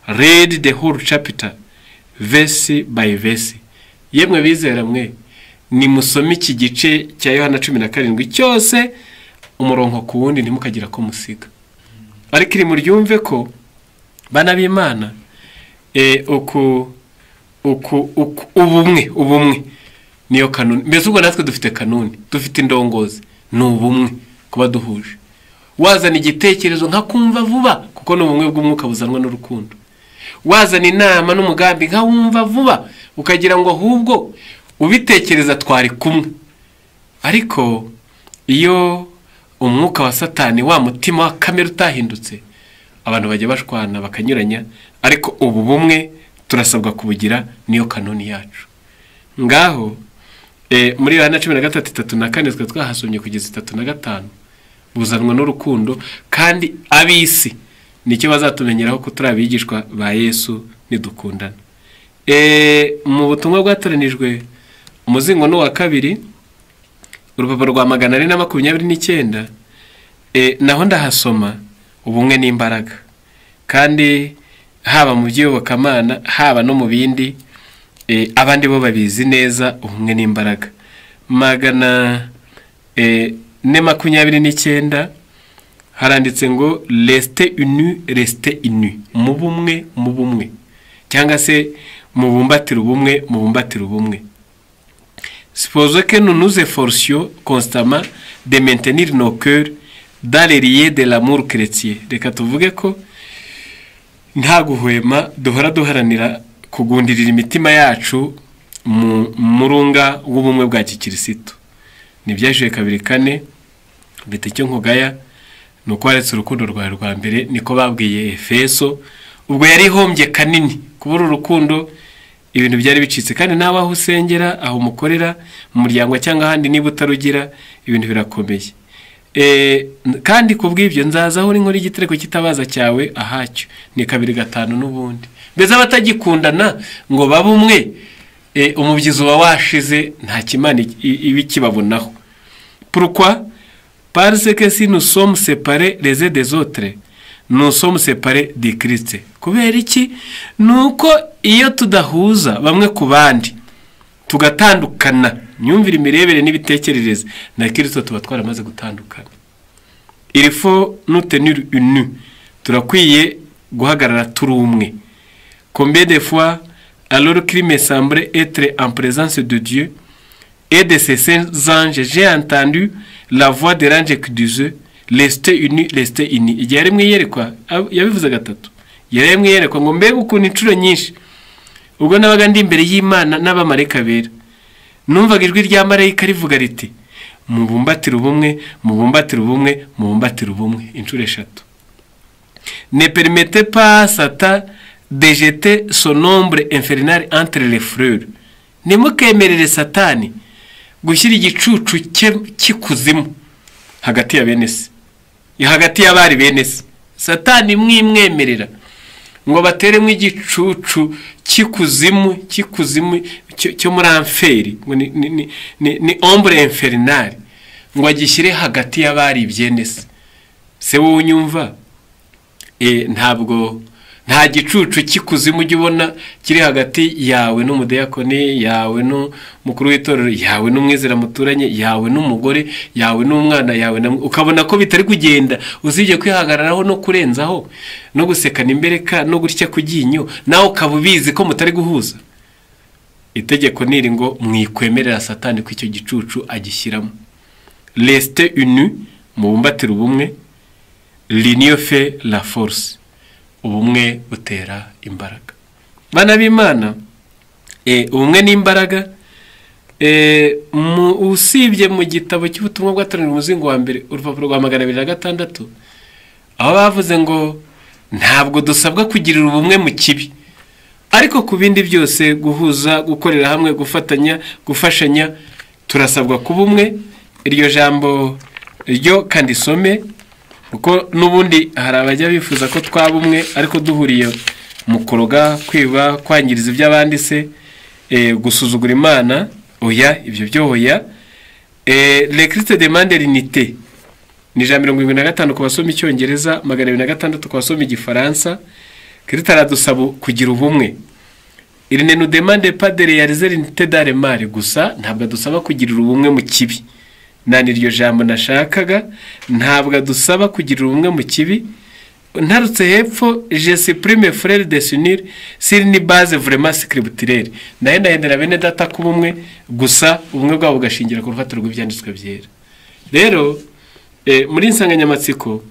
Read the whole chapter verse by verse. Yemwe bizera mwe, nimusome iki gice cya Yohana 17 cyose umurongo ku wundi, ntimukagira ko musiga. Ariko iri muryumve ko bana b'Imana, ubumwe, ubumwe niyo kanuni. Mbese ubwo natwe dufite kanuni, dufite indongozi, ni ubumwe kuba duhuje. Wazana igitekerezo nkakumva vuba, kuko ni ubumwe bw'umwuka buzanwa n'urukundo. Wazana inama n'umugambi nkawumva vuba, ukagira ngo ahubwo ubitekereza twari kumwe. Ariko iyo umwuka wa Satani wa mutima wa kamere utahindutse, abantu bajya bashwana bakanyuranya. Ariko ubu bumwe turasabwa kubugira, niyo kanuni yacu. Ngaho muri Yohana 13:3-4 twe twahasomye kugeza 3-5, buzanwa n'urukundo, kandi ab'isi Nicyo bazatumenyeraho ko turi abigishwa ba Yesu nidukundana. Mu butumwa bwatoranijwe umuzingo ni uwa kabiri, urupapuro rwa 429, naho ndahasoma ubumwe n'imbaraga, kandi haba mu by'iyobokamana haba no mu bindi, abandi bo babizi neza ubumwe n'imbaraga. 429 haranditse ngo reste uni, reste uni, mu bumwe, mu bumwe, cyangwa se mubumbatire ubumwe, mubumbatire ubumwe. Supposons que nous nous efforcions constamment de maintenir nos cœurs dans les liens de l'amour chrétien. Reka tuvuge ko nta guhwema duhora duharanira kugundirira imitima yacu mu murunga w'ubumwe bwa gikirisitu. Ni Ibyahishuwe 2:4, bita icyo nkugaya ni uko waretse urukundo rwawe rwa mbere, niko babwiye Efeso. Ubwo yari ihombye kanini kubura urukundo, ibintu byari bicitse. Kandi nawe aho usengera, aho umukorera, mu muryango cyangwa ahandi, niba utarugira ibintu birakomeye. Kandi kubw'ibyo nzaza aho uri nkora igitereko kitabaza cyawe ahacyo. Ni 2:5 n'ubundi. Mbese abatagikundana ngo babe umwe, umubyizi uba washize, nta kimana ibikibabonaho. Pourquoi? Parce que si nous sommes séparés les uns des autres, nous sommes séparés du Christ. Kubera iki? Nuko iyo tudahuza bamwe ku bandi, tugatandukana, myumvire, imirebere n'ibitekerereze na Kristo, tuba twaramaze gutandukana. Il faut nous tenir unis. Turakwiye guhagarara turi umwe. Combien de fois, alors qu'il me semblait être en présence de Dieu et de ses saints anges, j'ai entendu la voix de l'ange qui disait: restez unis, restez unis. Igihe yari mu iyerekwa yabivuze gatatu. Yari mu iyerekwa ngo mbega ukuntu inshuro nyinshi ubwo nabaga ndi imbere y'Imana n'abamarayika bera, numvaga ijwi rya marayika rivuga riti: mubumbatire ubumwe, mubumbatire ubumwe, mubumbatire ubumwe, inshuro eshatu. Ne permettez pas à Satan de jeter son ombre infernale entre les frères. Ntimukemerere Satani gushyira igicucu cye cy'ikuzimu hagati ya bene se, hagati y'abari bene se. Satani mwimwemerera ngo bateremo igicucu cy'ikuzimu, cy'ikuzimu cyo muri amferi, ngo ni ombre infernale, ngo agishyire hagati y'abari bene se. Se wowe unyumva, ntabwo nta gicucu cy'ikuzimu ujya ubona kiri hagati yawe n'umudiyakoni, yawe n'umukuru w'itorero, yawe n'umwizera muturanye, yawe n'umugore, yawe n'umwana, yawe na, ukabona ko bitari kugenda, usibye kwihagararaho no kurenzaho no gusekana imbereka no gutya kuryinyo, nawe ukaba ubizi ko mutari guhuza. Itegeko niri ngo mwikwemerera Satani ko icyo gicucu agishyiramo. Reste uni, mubumbatire ubumwe. L'union fait la force. Ubumwe butera imbaraga. Bana b'Imana, ubumwe n'imbaraga. Usibye mu gitabo cy'ubutumwa bwatoranijwe umuzingo wa mbere, urupapuro rwa 206, aho bavuze ngo ntabwo dusabwa kugirira ubumwe mu kibi, ariko ku bindi byose, guhuza, gukorera hamwe, gufatanya, gufashanya, turasabwa kuba umwe. Iryo jambo ryo kandi some, kuko n'ubundi hari abajya bifuza ko twaba umwe ariko duhuriye mu kuroga, kwiba, kwangiriza iby'abandi se, gusuzugura Imana. Oya, ibyo byo oya. Le Christ demande l'unité. Ni ijambo 75 ku basoma icyongereza, 206 ku basoma igifaransa. Kristo aradusaba kugira ubumwe. Il ne nous demande pas de réaliser l'unité dans le mal, gusa ntabwo adusaba kugirira ubumwe mu kibi. Nani iryo jambo nashakaga, ntabwo adusaba kugirira ubumwe mu kibi. Ntarutse hepfo, je supprime frère de s'unir sur une base vraiment scripturelle. Naye ndahendera bene data kuba umwe, gusa ubumwe bwabo bugashingira ku rufatiro rw'ibyanditswe byera. Rero muri insanganyamatsiko,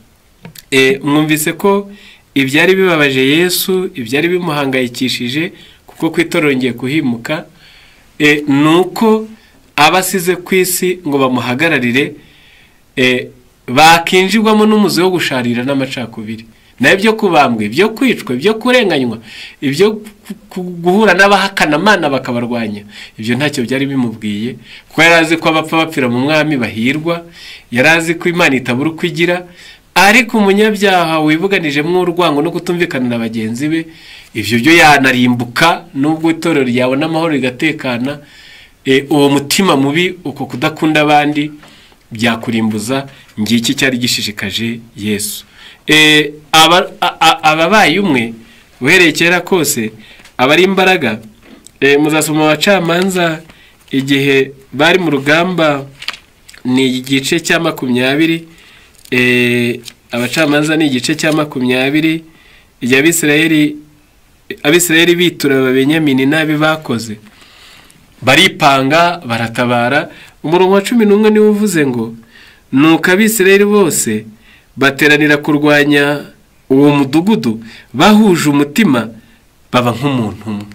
mwumvise ko ibyari bibabaje Yesu, ibyari bimuhangayikishije, kuko ku itorero ngiye kuhimuka, nuko abasize ku isi ngo bamuhagararire, bakinjirwamo n'umuzi wo gusharira n'amacakubiri, nayo byo kubambwa, ibyo kwicwa, ibyo kurenganywa, ibyo guhura n'abahakana Imana bakabarwanya, ibyo ntacyo byari bimubwiye, kuko yari azi ko abapfa bapfira mu mwami bahirwa, yari azi ko Imana itabura uko igira. Ariko umunyabyaha wibuganijemo urwango no kutumvikana na bagenzi be, ibyo byo yanarimbuka nubwo itorero ryabona amahoro rigatekana. Uwo mutima mubi, uko kudakunda abandi, byakurimbuza. Ngiki cyari gishishikaje Yesu. Ababaye umwe uhereye kera kose aba ari imbaraga. Muzasoma abacamanza igihe bari mu rugamba, ni igice cya 20. Abacamanza ni igice cya 20, igihe Abisirayeli bitura Ababenyamini nabi bakoze, baripanga baratabara. Umurongo wa 11 niwo uvuze ngo nuko Abisirayeli bose bateranira kurwanya uwo mudugudu bahuje umutima, baba nk'umuntu umwe.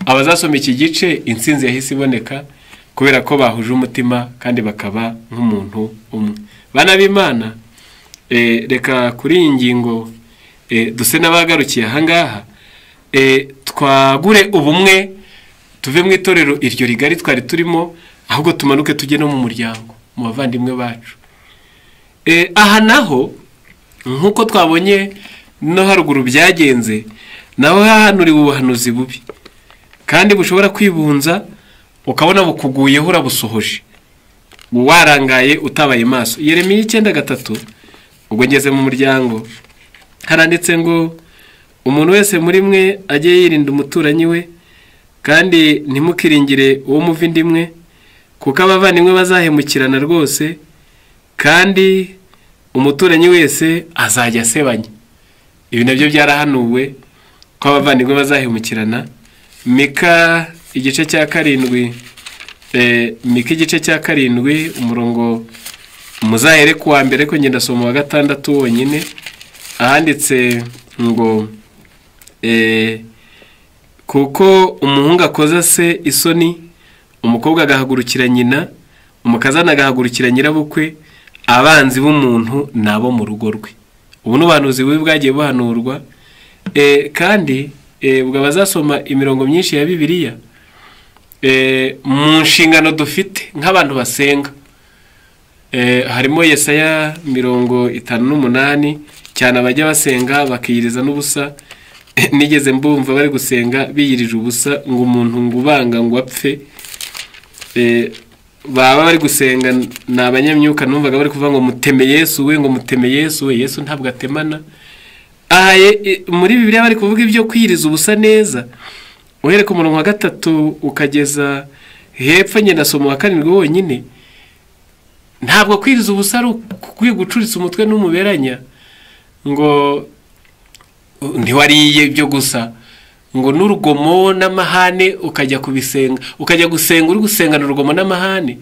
Abazasoma iki gice, intsinzi yahise iboneka kubera ko bahuje umutima kandi bakaba nk'umuntu umwe. Bana b'Imana, reka kuri iyi ngingo duse n'abagarukiye ahangaha, twagure ubumwe, tuve mu itorero iryo rigari twari turimo, ahubwo tumanuke tujye no mu muryango, mu bavandimwe bacu. Aha naho nk'uko twabonye no haruguru byagenze, naho hahanuriwe ubuhanuzi bubi kandi bushobora kwibunza, ukabona bukuguyeho urabusohoje, warangaye utabaye maso. Yeremiya 9:3, ubwo ngeze mu muryango, haranditse ngo umuntu wese muri mwe ajye yirinda umuturanyi we, kandi ntimukiringire uwo muva inda imwe, kuko abavandimwe bazahemukirana rwose, kandi umuturanyi wese azajya asebanya. Ibi nabyo byarahanuwe ko abavandimwe bazahemukirana. Mika igice cya 7, Mika igice cya 7 umurongo muzahere ku wa mbere, ko ngenda soma wa 6 wonyine, ahanditse ngo kuko umuhungu akoza se isoni, umukobwa agahagurukira nyina, umukazana agahagurukira nyirabukwe, abanzi b'umuntu nabo mu rugo rwe. Ubu n'ubuhanuzi bubi bwagiye buhanurwa, kandi ubwo abazasoma imirongo myinshi ya Bibiliya, mu nshingano dufite nk'abantu basenga, harimo Yesaya 58, cyane abajya basenga bakiyiriza n'ubusa. Nigeze mbumva bari gusenga biyirije ubusa, ngo umuntu ngo ubanga ngo apfe. Baba bari gusenga ni abanyamyuka, numvaga bari kuvuga ngo muteme Yesu we, ngo muteme Yesu we. Yesu ntabwo atemana. Aha muri Bibiliya bari kuvuga ibyo kwiyiriza ubusa neza, uhereye ku murongo wa 3 ukageza hepfo, ngenda soma wa 7 wonyine. Ntabwo kwiyiriza ubusa ari ugucuritsa umutwe n'umuberanya, ngo ntiwariye ibyo gusa, ngo n'urugomo n'amahane ukajya kubisenga, ukajya gusenga uri gusengana urugomo n'amahane,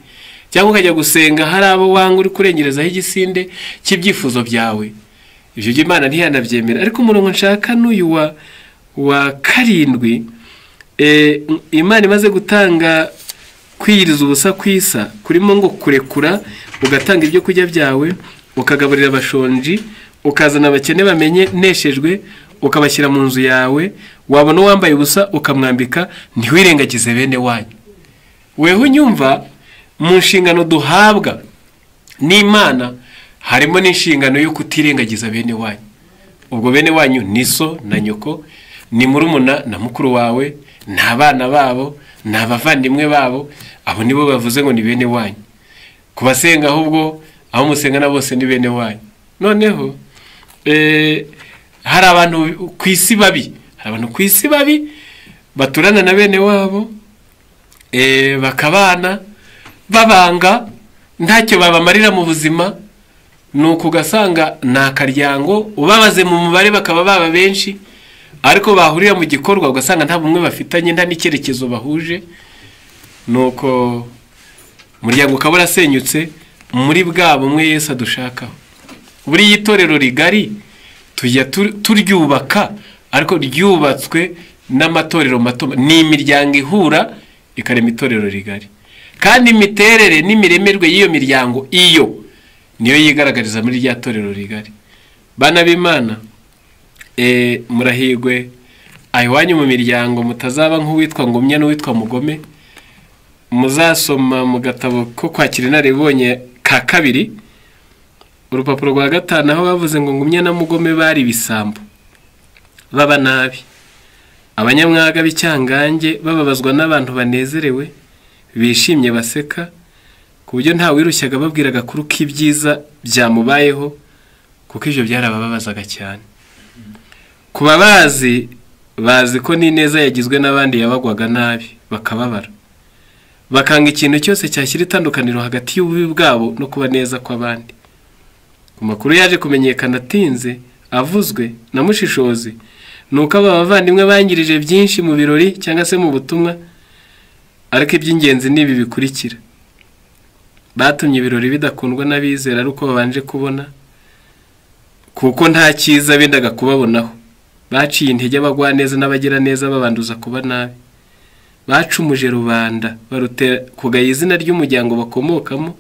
cyangwa ukajya gusenga hari abo wanga uri kurengerezaho igisinde cy'ibyifuzo byawe. Ibyo by'Imana ntiyanabyemera. Ariko umurongo nshaka n'uyu wa 7, Imana imaze gutanga kwiyiriza ubusa kwisa kurimo ngo kurekura, ugatanga ibyo kurya byawe, ukagaburira abashonji, ukazana abakene bamenye neshejwe, ukabashyira mu nzu yawe, wabona uwambaye ubusa ukamwambika, ntiwirengagize bene wanyu. Weho unyumva, mu nshingano duhabwa n'Imana harimo n'inshingano yo kutirengagiza bene wanyu. Ubwo bene wanyu ni so na nyoko, ni murumuna na mukuru wawe, ni abana babo, ni abavandimwe babo, abo nibo bavuze ngo ni bene wanyu. Kubasenga ahubwo aho musenga na bose ni bene wanyu. Noneho hari abantu ku isi babi, hari abantu ku isi babi baturana na bene wabo, bakabana babanga, ntacyo babamarira mu buzima. Nuko ugasanga ni akaryango, ubabaze mu mubare bakaba baba benshi, ariko bahurira mu gikorwa ugasanga nta bumwe bafitanye, nta n'icyerekezo bahuje. Nuko umuryango ukaba urasenyutse muri bwa bumwe Yesu adushakaho. Buri itorero rigari tujya turyubaka, ariko ryubatswe n'amatorero mato, ni imiryango ihura ikarema itorero rigari. Kandi imiterere n'imiremerwe y'iyo miryango iyo niyo yigaragariza muri rya torero rigari. Bana b'Imana, murahigwe ahiwanyu mu miryango, mutazaba nk'uwitwa Ngumya n'uwitwa Mugome. Muzasoma mu gatabo ko kwakira inararibonye ka 2, Urupapuro rwa 5 aho bavuze ngo Ngumya na Mugome bari ibisambo baba nabi, abanyamwaga b'icyangange, bababazwa n'abantu banezerewe bishimye baseka, ku buryo nta wirushyaga babwira agakuru k'ibyiza byamubayeho, kuko ibyo byarabababazaga cyane. Ku babazi bazi ko n'ineza yagizwe n'abandi yabagwaga nabi bakababara, bakanga ikintu cyose cyashyira itandukaniro hagati y'ububi bwabo no kuba neza kw'abandi. Ku makuru yaje kumenyekana atinze avuzwe na Mushishozi, nuko aba bavandimwe bangirije byinshi mu birori cyangwa se mu butumwa, ariko iby'ingenzi ni ibi bikurikira. Batumye ibirori bidakundwa n'abizera ari uko babanje kubona, kuko nta cyiza bendaga kubabonaho. Baciye intege abagwaneza n'abagira neza babanduza kuba nabi. Bacumuje rubanda barutera kugaya izina ry'umuryango bakomokamo,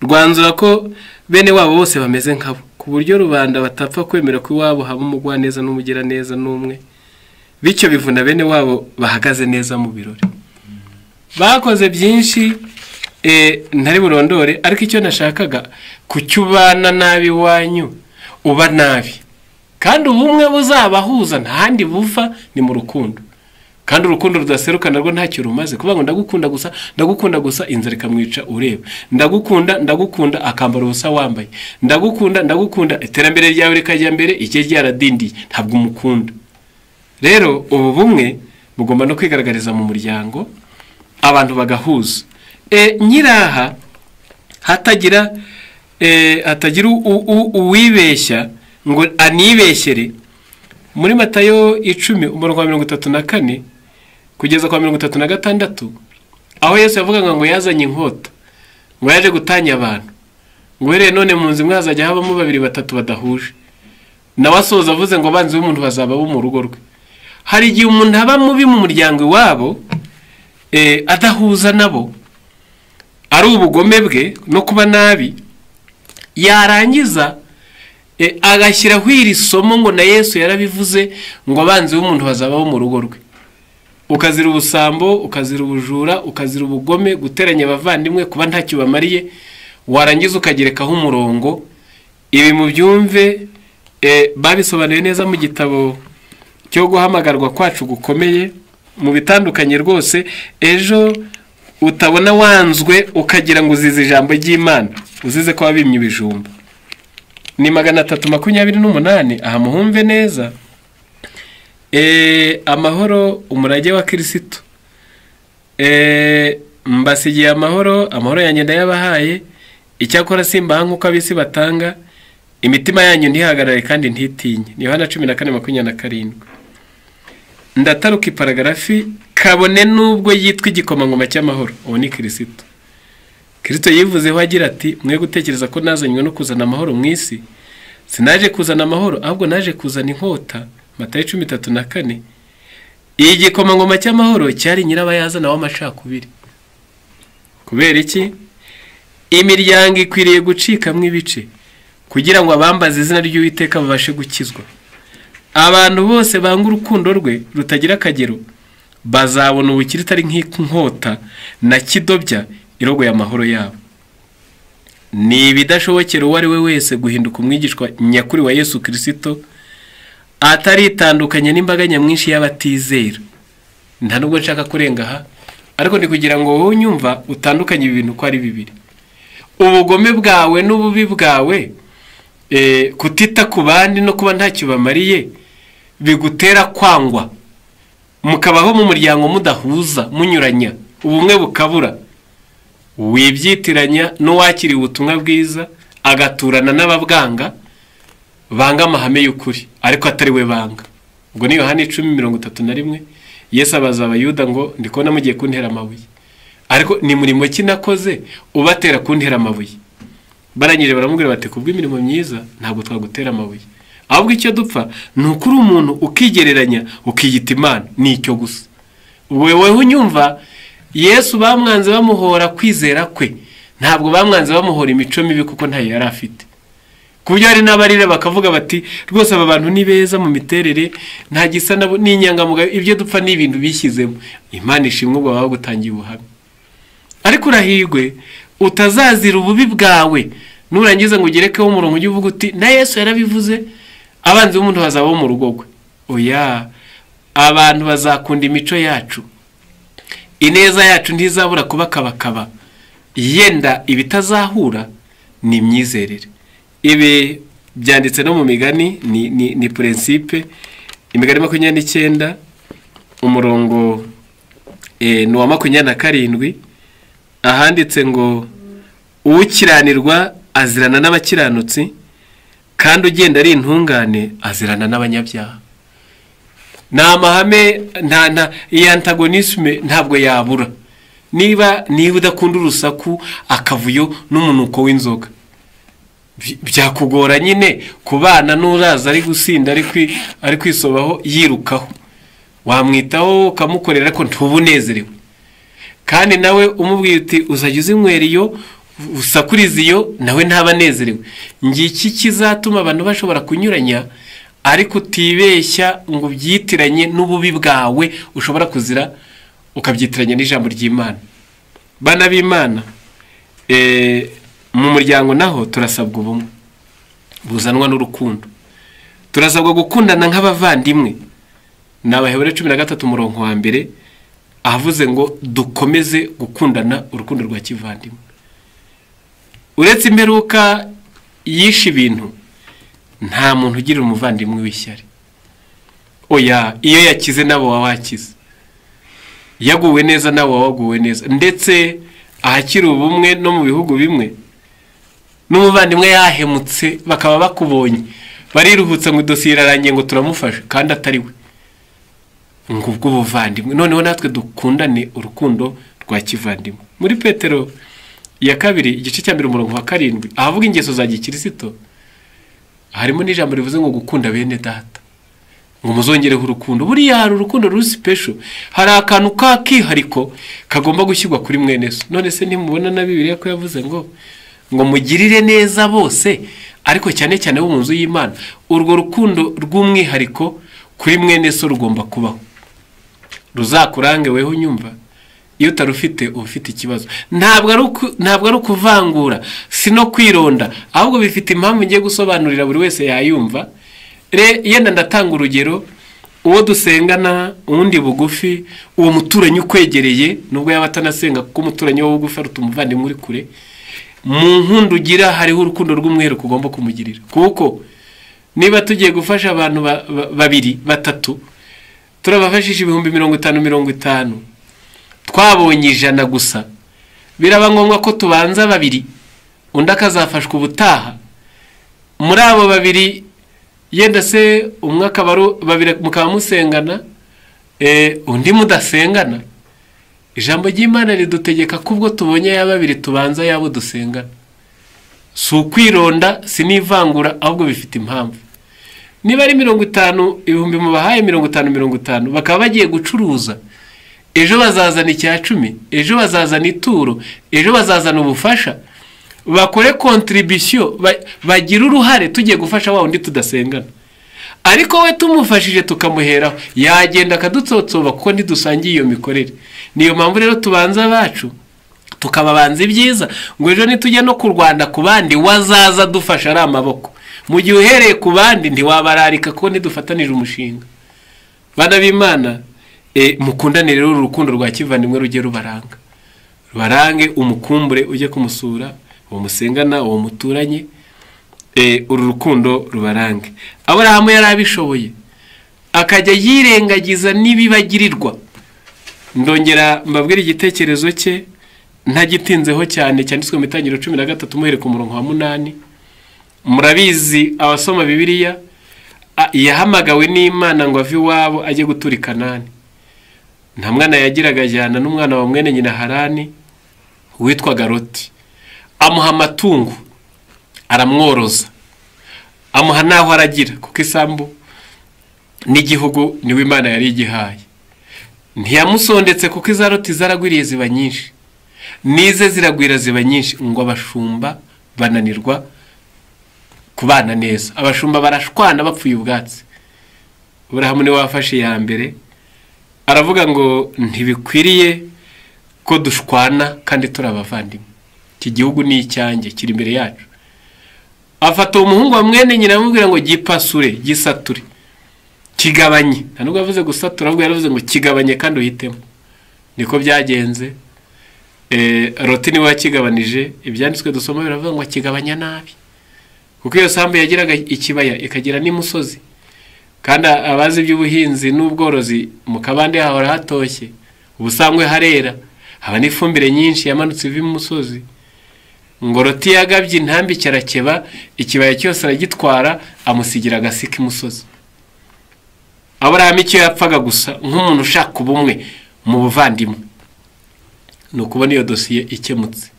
rwanzura ko bene wabo bose bameze nkabo, ku buryo rubanda batapfa kwemera ko iwabo haba umugwaneza n'umugira neza n'umwe, bityo bivuna bene wabo bahagaze neza mu birori. Bakoze byinshi ntari burondore, ariko icyo nashakaga kucyubana nabi wanyu uba nabi, kandi ubumwe buzabahuza ntahandi buva ni mu rukundo. Kandi urukundo rudaseruka narwo ntacyo rumaze. Kuvuga ngo ndagukunda gusa, ndagukunda gusa, inzara ikamwica ureba. Ndagukunda, ndagukunda, akambara ubusa wambaye. Ndagukunda, ndagukunda, iterambere ryawe rikajya mbere, icye ryaradindiye, ntabwo umukunda. Rero ubu bumwe bugomba no kwigaragariza mu muryango, abantu bagahuza. Nyiraha hatagira uwibeshya ngo anibeshyere. Muri Matayo 10 umurongo wa 34 kugeza kwa 36, aho Yesu yavugaga ngo yazanye inkota, ngo yaje gutanya abantu, ngo rero none mu nzu imwe hazajya habamo babiri batatu badahuje. Nawe asoza avuze ngo abanzi b'umuntu bazaba bo mu rugo rwe. Hari igihe umuntu aba mubi mu muryango iwabo, adahuza nabo, ari ubugome bwe no kuba nabi, yarangiza agashyiraho iri somo ngo na Yesu yarabivuze ngo abanzi b'umuntu bazaba bo mu rugo rwe. Ukazira ubusambo, ukazira ubujura, ukazira ubugome, guteranya abavandimwe, kuba ntacyo bamariye, warangiza ukagerekaho umurongo. Ibi mubyumve, babisobanuye neza mu gitabo cyo guhamagarwa kwacu gukomeye, mu bitandukanye rwose. Ejo utabona wanzwe ukagira ngo uzize ijambo ry'Imana, uzize ko wabimye ibijumba. Ni 328, aha muhumve neza. Amahoro, umurage wa Kristo. Mbasigiye amahoro, amahoro yanjye ndayabahaye, icyakora simbaha nk'uko ab'isi batanga, imitima yanyu ntihagarare kandi ntitinye. Ni Yohana 14:27. Ndataruka iparagarafi, kabone nubwo yitwa igikomangoma cy'amahoro, uwo ni Kristo. Kristo yivuzeho agira ati, mwe gutekereza ko nazanywe no kuzana amahoro mu isi, sinaje kuzana amahoro, ahubwo naje kuzana inkota. Matayo 13:4. Igikomangoma cy'amahoro cyari nyirabayazana w'amacakubiri. Kubera iki? Imiryango ikwiriye gucikamwo ibice kugira ngo abambaze izina ry'Uwiteka babashe gukizwa. Abantu bose banga urukundo rwe rutagira akagero bazabona ubukire itari nk'inkota na kidobya irogoye amahoro yabo. Ni ibidashobokera uwo ari we wese guhinduka umwigishwa nyakuri wa Yesu Kristo ataritandukanye n'imbaga nyamwinshi y'abatizera. Nta nubwo nshaka kurenga aha, ariko ndi kugira ngo wowe unyumva utandukanye ibi bintu uko ari bibiri. Ubugome bwawe n'ububi bwawe, kutita ku bandi no kuba ntacyo bamariye, bigutera kwangwa, mukabaho mu muryango mudahuza, munyuranya, ubumwe bukabura. Wibyitiranya n'uwakiriye ubutumwa bwiza agaturana n'ababwanga, banga amahame y'ukuri ariko atari we banga. Ubwo ni Yohana 10:31. Yesu abaza Abayuda ngo ndi kubona mugiye kuntera amabuye, ariko ni murimo ki nakoze ubatera kuntera amabuye? Barangije baramubwira bati kubw'imirimo myiza ntabwo twagutera amabuye, ahubwo icyo dupfa ni ukuri umuntu ukigereranya ukiyita Imana, ni icyo gusa. Wewe unyumva, Yesu bamwanze bamuhora kwizera kwe, ntabwo bamwanze bamuhora imico mibi kuko ntayo yari afite. Ku buryo hari n'abarira bakavuga bati rwose aba bantu ni beza mu miterere, nta gisa nabo, ni inyangamugayo, ibyo dupfa ni ibintu bishyizemo. Imana ishimwe ubwo baba bagutangiye ubuhamya. Ariko urahirwe utazazira ububi bwawe Nurangiza ngo ugerekeho umurongo ujye uvuga uti na Yesu yarabivuze, abanzi b'umuntu bazaba mu rugo rwe. Oya, abantu bazakunda imico yacu, ineza yacu ntizabura kuba kabakaba, yenda ibitazahura ni imyizerere. Ibi byanditse no mu migani, ni principe. Imigani 29 umurongo ni uwa 27, ahanditse ngo ukiranirwa azirana n'abakiranutsi, kandi ugenda ari intungane azirana n'abanyabyaha. Ni amahame, nta antagonisme ntabwo yabura. Niba udakunda urusaku, akavuyo n'umunuko w'inzoga, byakugora nyine kubana n'uraza ari gusinda, ari kwisobaho yirukaho, wamwitaho ukamukorera ariko ntubunezerewe. Kandi nawe umubwiye uti uzajya uzinywera iyo, usakuriza iyo, nawe ntabanezerewe. Ngiki kizatuma abantu bashobora kunyuranya, ariko utibeshya ngo ubyitiranye n'ububi bwawe ushobora kuzira ukabyitiranya n'ijambo ry'Imana. Bana b'Imana, mu muryango naho turasabwa ubumwe buzanwa n'urukundo. Turasabwa gukundana nk'abavandimwe. Ni Abaheburayo 13 umurongo wa 1, ahavuze ngo dukomeze gukundana urukundo rwa kivandimwe. Uretse imperuka yishe ibintu, nta muntu ugirira umuvandimwe w'ishyari. Oya, iyo yakize nabo wakize, yaguwe neza nabo waguwe neza. Ndetse ahakiri ubumwe no mu bihugu bimwe, n'umuvandimwe yahemutse bakaba bakubonye, bariruhutsa ngo idosiye irarangiye ngo turamufasha, kandi atari we. Ngo ubwo buvandimwe, noneho natwe dukundane urukundo rwa kivandimwe. Muri Petero ya 2 igice cya 1 umurongo wa 7, ahavuga ingeso za gikirisito, harimo n'ijambo rivuze ngo gukunda bene data, ngo muzongereho urukundo. Buriya hari urukundo ruri special, hari akantu k'akihariko kagomba gushyirwa kuri mwene so. None se ntimubona na Bibiliya ko yavuze ngo mugirire neza bose, ariko cyane cyane bo mu nzu y'Imana. Urwo rukundo rw'umwihariko kuri mwene so rugomba kubaho, ruzakurange weho unyumva. Iyo utarufite uba ufite ikibazo. Ntabwo ari ukuvangura, si no kwironda, ahubwo bifite impamvu ngiye gusobanurira buri wese yayumva. Yenda ndatanga urugero, uwo dusengana, uwundi bugufi, uwo muturanyi ukwegereye, nubwo yaba atanasenga, kuko umuturanyi wo bugufi aruta umuvandimwe uri kure, mu nkundo ugira hariho urukundo rw'umwihariko ugomba kumugirira. Kuko niba tugiye gufasha abantu babiri batatu, turabafashisha 50,000 50, twabonye 100 gusa, biraba ngombwa ko tubanza babiri, undi akazafashwa ubutaha. Muri abo babiri yenda se umwe akaba babiri mukaba musengana, undi mudasengana. Ijambo ry'Imana ridutegeka kubwo tubonye ya babiri tubanza yabo dusengana. Si ukwironda, si n'ivangura, ahubwo bifite impamvu. Niba ari 50 ibihumbi mubahaye 50 50, bakaba bagiye gucuruza, ejo bazazana icya 10, ejo bazazana ituro, ejo bazazana ubufasha, bakore contribution, bagira uruhare tugiye gufasha wa undi tudasengana. Ariko we tumufashije tukamuheraho, yagenda akadutsotsoba kuko ntidusangiye iyo mikorere. Niyo mpamvu rero tubanza abacu tukababanza ibyiza, ngo ejo nitujya no kurwana ku bandi wazaza dufasha ari amaboko. Mu gihe uhereye ku bandi ntiwabararika kuko ntidufatanije umushinga. Bana b'Imana, mukundane rero urukundo rwa kivandimwe rujye rubaranga, rubarange, umukumbure ujye kumusura, uwo musengana, uwo muturanye, uru rukundo rubarange. Aburahamu yari abishoboye, akajya yirengagiza n'ibibagirirwa. Ndongera mbabwira igitekerezo cye ntagitinzeho cyane, cyanditswe mu Itangiriro 13 muhere ku murongo wa 8. Murabizi abasoma Bibiliya, yahamagawe n'Imana ngo ave iwabo ajye gutura i Kanani. Nta mwana yagiraga, ajyana n'umwana wa mwene nyina Harani witwaga Loti, amuha amatungo aramworoza, amuha naho aragira, kuko isambu n'igihugu niwe Imana yari igihaye. Ntiyamusondetse kuko iza Loti zaragwiriye ziba nyinshi, nize ziragwira ziba nyinshi, ngo abashumba bananirwa kubana neza, abashumba barashwana bapfuye ubwatsi. Aburahamu niwe wafashe iya mbere, aravuga ngo ntibikwiriye ko dushwana kandi turi abavandimwe, iki gihugu ni icyanjye kiri imbere yacu. Afata umuhungu wa mwene nyina amubwira ngo gipasure, gisature, kigabanye. Nta nubwo yavuze gusatura, ahubwo yaravuze ngo kigabanye kandi uhitemo. Niko byagenze. Loti niwe wakigabanije. Ibyanditswe dusoma biravuga ngo akigabanya nabi, kuko iyo sambu yagiraga ikibaya ikagira n'imusozi, kandi abazi iby'ubuhinzi n'ubworozi mu kabande hahora hatoshye, ubusangwe harera, haba n'ifumbire nyinshi yamanutse iva imusozi. Ngo Loti yagabye intambike arakeba, ikibaya cyose aragitwara, amusigira agasi k'imusozi. Aburahamu icyo yapfaga gusa nk'umuntu ushaka ubumwe mu buvandimwe ni ukubona iyo dosiye ikemutse,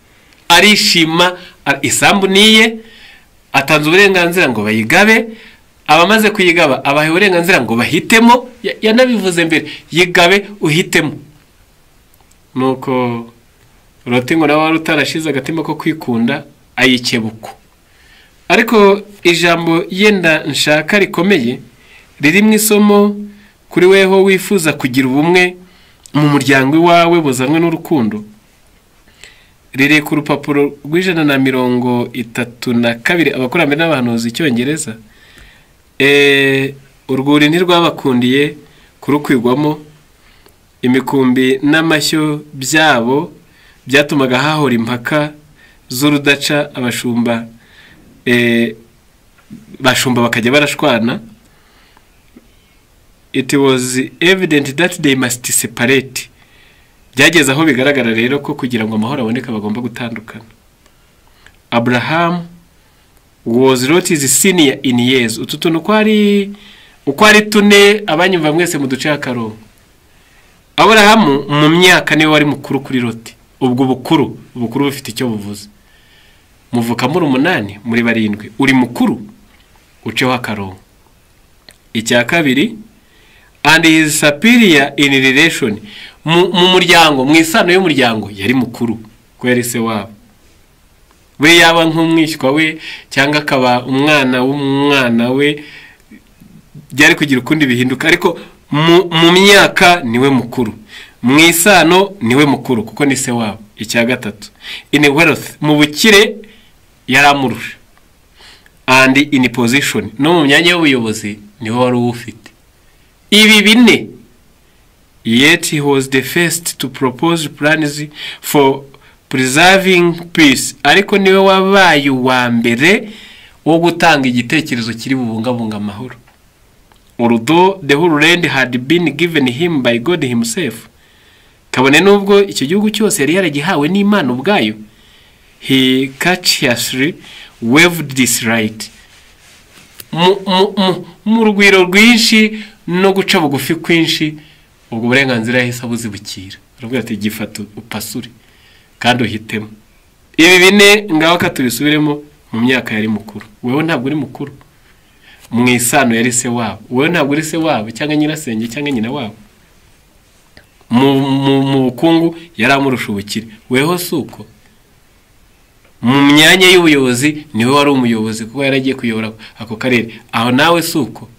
arishima. Isambu niye, atanze uburenganzira ngo bayigabe, abamaze kuyigaba abahe uburenganzira ngo bahitemo. Yanabivuze mbere, yigabe uhitemo. Nuko Loti ngo nawe wari utarashize agatima ko kwikunda ayikebuko. Ariko ijambo yenda nshaka rikomeye riri mu isomo kuri weho wifuza kugira ubumwe mu muryango iwawe buzanwe n'urukundo, riri ku rupapuro rw'132 abakurambere n'abahanuzi icyongereza. Urwuri ntirwabakundiye kurukwigwamo, imikumbi n'amashyo byabo byatumaga hahora impaka z'urudaca, abashumba bashumba bakajya barashwana. It was evident that they must separate. Byageze aho bigaragara rero ko kugira ngo amahoro aboneke bagomba gutandukana. Abraham was Lot's senior in years. Utu tuntu uko ari tune, abanyumva mwese mu duce akarongo. Aburahamu mu myaka niwe wari mukuru kuri Loti. Ubwo bukuru bufite icyo buvuze. Muvuka muri 8 muri 7, uri mukuru uceho akarongo. Icya kabiri, and his superior in relation, mu muryango, mu isano y'umuryango yari mukuru ko yari se wabo. We yaba nk'umwishywa we cyangwa akaba umwana w'umwana we, byari kugira ukundi bihinduka, ariko mu myaka niwe mukuru, mu isano niwe mukuru kuko ni se wabo. Icya gatatu, in wealth, mu bukire yaramurusha, and in position, no mu myanya y'ubuyobozi niwe wari ufite. Ibi bine, yet he was the first to propose plans for preserving peace. Ariko niwe wabaye uwa mbere wo gutanga igitekerezo kiri bubungabunga amahoro. Although the whole land had been given him by God himself, kabone nubwo icyo gihugu cyose yari yaragihawe n'Imana ubwayo, he courteously waived this right. Mu rugwiro rwinshi no guca bugufi kwinshi, ubwo burenganzira yahise abuzibukira. Aravuga ati gifata upasure kandi uhitemo. Ibi bine ngaho katubisubiremo. Mu myaka yari mukuru, wewe ntabwo uri mukuru. Mu isano yari se wabo, wewe ntabwo uri se wabo cyangwa nyirasenge cyangwa nyina wabo. Mu bukungu yaramurusha ubukire, weho suko. Mu myanya y'ubuyobozi niwe wari umuyobozi kuko yaragiye kuyobora ako karere, aho nawe suko.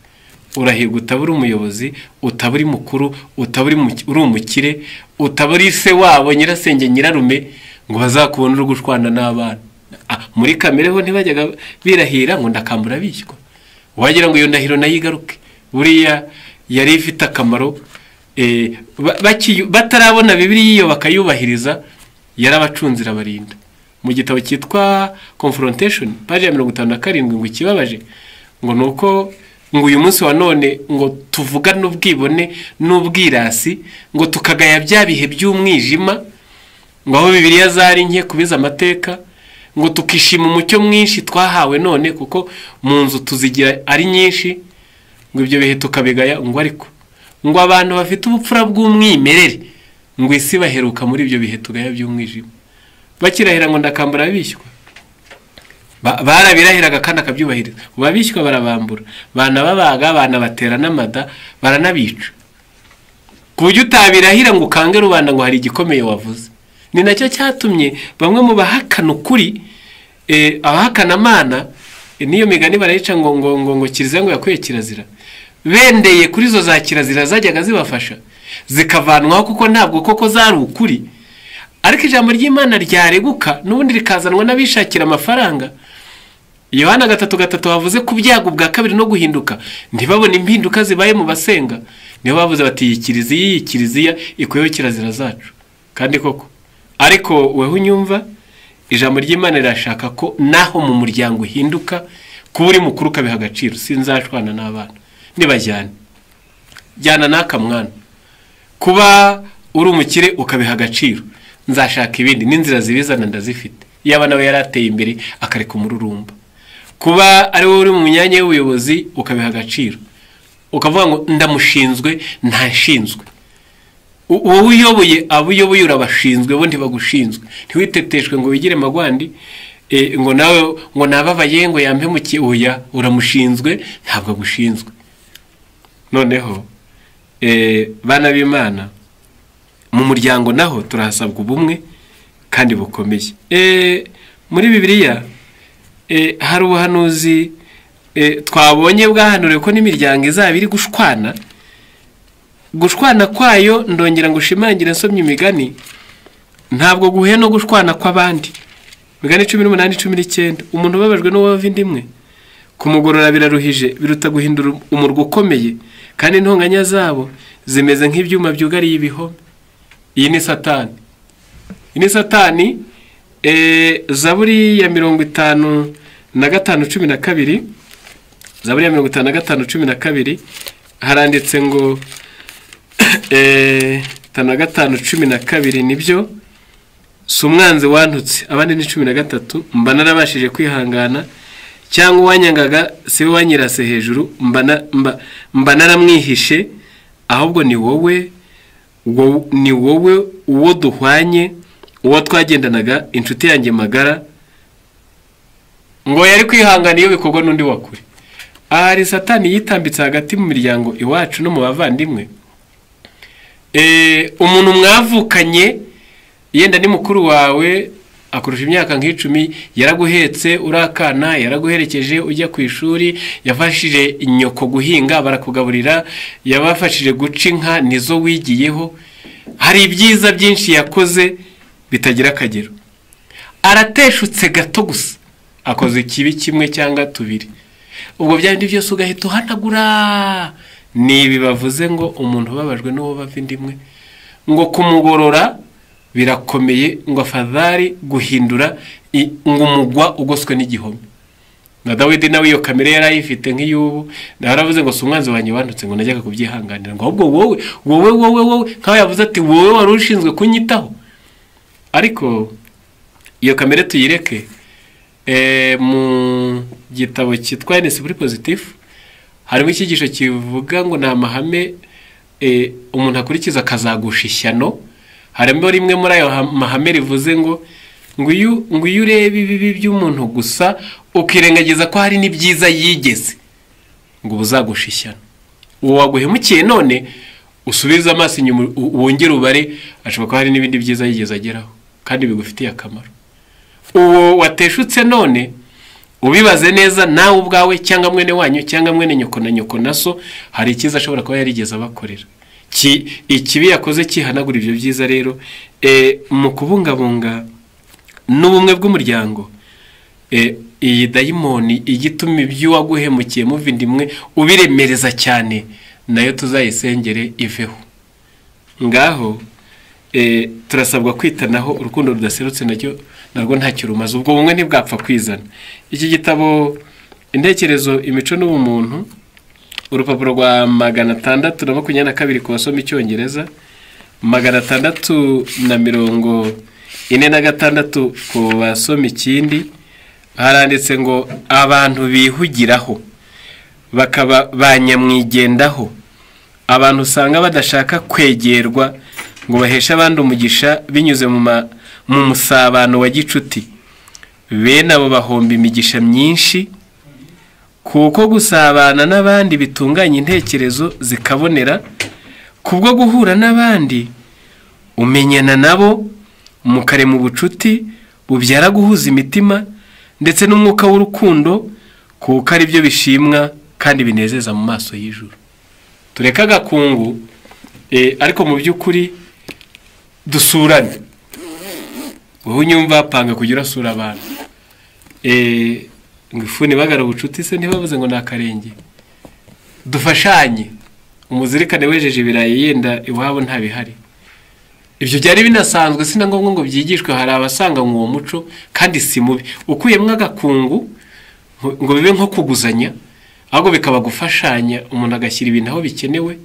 Urahirwa utaburi umuyobozi, utaburi mukuru, utaburi uri umukire, utaburi se wabo nyirasenge nyirarume ngo bazakubone uri gushwana n'abana. Muri kamere ho ntibajyaga birahira ngo ndakambura bishywa, wagira ngo iyo ndahiro nayigaruke. Buriya yari ifite akamaro. Batarabona Bibiliya iyo bakayubahiriza, yarabacunzira abarinda. Mu gitabo cyitwa Confrontation page ya 57 ngo ikibabaje ngo nuko ngo uyu munsi wa none ngo tuvuga n'ubwibone n'ubwirasi, ngo tukagaya bya bihe by'umwijima, ngo aho Bibiliya zari nke kubiza amateka, ngo tukishima umucyo mwinshi twahawe none kuko mu nzu tuzigira ari nyinshi, ngo ibyo bihe tukabigaya. Ngo ariko ngo abantu bafite ubupfura bw'umwimerere ngo isi baheruka muri ibyo bihe tugaya by'umwijima. Bakirahira ngo ndakambura bishywa, barabirahiraga kandi akabyubahiriza. Babishywa barabambura, banababaga, banabatera n'amada, baranabica, ku buryo utabirahira ngo ukange rubanda ngo hari igikomeye wavuze. Ni nacyo cyatumye bamwe mu bahakana ukuri, abahakana Imana, niyo migani barayica ngo ngo ngo ngo kiliziya ngo yakuye kirazira, bendeye kuri zo za kirazira zajyaga zibafasha zikavanwaho kuko ntabwo koko zari ukuri. Ariko ijambo ry'Imana ryareguka n'ubundi rikazanwa n'abishakira amafaranga, Yohana 3:3 havuze ku byago bwa kabiri no guhinduka, ntibabone impinduka zibaye mu basenga. Niho bavuze bati iyi kiliziya, iyi kiliziya ikuyeho kirazira zacu. Kandi koko, ariko weho unyumva, ijambo ry'Imana rirashaka ko naho mu muryango uhinduka, kuba uri mukuru ukabiha agaciro. Sinzashwana n'abana, nibajyane, jyana n'aka mwana. Kuba uri umukire ukabiha agaciro, nzashaka ibindi, n'inzira zibizana ndazifite. Yaba nawe yarateye imbere akareka umururumba. Kuba ari wowe uri mu myanya y'ubuyobozi ukabiha agaciro, ukavuga ngo ndamushinzwe, ntashinzwe. Wowe uyoboye, abo uyoboye urabashinzwe, bo ntibagushinzwe. Ntiwiteteshwe ngo wigire magwandi, ngo nawe ngo nababaye ngo yampemukiye. Oya, uramushinzwe, ntabwo agushinzwe. Noneho bana b'Imana, mu muryango naho turahasabwa ubumwe kandi bukomeye. Muri Bibiliya hari ubuhanuzi twabonye bwahanuriwe ko n'imiryango izaba iri gushwana. Gushwana kwayo, ndongera ngo ushimangire nsomye imigani, ntabwo guhuye no gushwana kw'abandi. Imigani 18:19, umuntu ubabajwe n'uwo bava inda imwe, kumugorora biraruhije, biruta guhindura umurwa ukomeye, kandi intonganya zabo zimeze nk'ibyuma byugariye ibihome. Iyi ni Satani, iyi ni Satani. Zaburi ya 55:12, Zaburi ya 55:12 haranditse ngo 55:12 nibyo, si umwanzi wantutse, abandi ni 13, mba narabashije kwihangana, cyangwa uwanyangaga si we wanyirase hejuru, mba naramwihishe, ahubwo ni wowe, ni wowe uwo duhwanye, uwo twagendanaga, inshuti yanjye magara. Ngo yari kwihangana iyo bikorwa n'undi wa kure. Ahari Satani yitambitse hagati mu miryango iwacu no mu bavandimwe. Umuntu mwavukanye, yenda ni mukuru wawe, akurusha imyaka nk'icumi, yaraguhetse urakana, yaraguherekeje ujya ku ishuri, yafashije inyoko guhinga barakugaburira, yabafashije guca inka nizo wigiyeho. Hari ibyiza byinshi yakoze bitagira akagero. Arateshutse gato gusa, akoze ikibi kimwe cyangwa tubiri, ubwo byandi byose ugahita uhanagura. Ni ibi bavuze ngo umuntu ubabajwe n'uwo bava inda imwe, ngo kumugorora birakomeye, ngo afadhali guhindura ngo umugwa ugoswe n'igihome. Na Dawidi nawe iyo kamere yari ayifite nk'iy'ubu, nawe aravuze ngo si umwanzi wanjye wantutse, ngo najyaga kubyihanganira, ngo ahubwo wowe wowe wowe wowe, nkaho yavuze ati wowe wari ushinzwe kunyitaho. Ariko iyo kamere tuyireke. Mu gitabo cyitwa Esprit Positif harimo icyigisho kivuga ngo ni amahame umuntu akurikiza akazagusha ishyano. Harimo rimwe muri ayo mahame rivuze ngo ngo iyo ureba ibibi by'umuntu gusa ukirengagiza ko hari n'ibyiza yigeze, ngo ubuzagusha ishyano. Uwo waguhemukiye none usubize amaso inyuma wongere ubare, ashobora kuba hari n'ibindi byiza yigeze ageraho kandi bigufitiye akamaro. Uwo wateshutse none ubibaze neza nawe ubwawe, cyangwa mwene wanyu, cyangwa mwene nyoko na nyoko na so, hari icyiza ashobora kuba yarigeze abakorera. Ikibi yakoze kihanagura ibyo byiza. Rero mu kubungabunga n'ubumwe bw'umuryango, iyi dayimoni igituma ibyo waguhemukiye muva inda imwe ubiremereza cyane, nayo tuzayisengere iveho. Ngaho turasabwa kwitanaho, urukundo rudaserutse nacyo narwo ntacyo rumaze, ubwo bumwe ntibwapfa kwizana. Iki gitabo Intekerezo, Imico n'Ubumuntu, urupapuro rwa 622 ku basoma icyongereza, 646 ku basoma ikindi, haranditse ngo abantu bihugiraho bakaba banyamwigendaho, abantu usanga badashaka kwegerwa ngo baheshe abandi umugisha binyuze mu musabano wa gicuti. Bene abo bahomba imigisha myinshi, kuko gusabana n'abandi bitunganya intekerezo zikabonera. Kubwo guhura n'abandi umenyana nabo, mukarema ubucuti bubyara guhuza imitima ndetse n'umwuka w'urukundo, kuko ari byo bishimwa kandi binezeza mu maso y'ijuru. Tureke agakungu, ariko mu by'ukuri dusurane. Wowe unyumva, panga kugira usura abantu. Ngo ifuni bagara ubucuti se ntibavuze ngo nakarenge. Dufashanye, umuzirikane wejeje ibirayi yenda iwabo nta bihari. Ibyo byari binasanzwe, sina ngombwa ngo byigishwe, hari abasanga uwo muco kandi si mubi. Ukuyemwe agakungu ngo bibe nko kuguzanya, ahubwo bikaba gufashanya, umuntu agashyira ibintu aho bikenewe.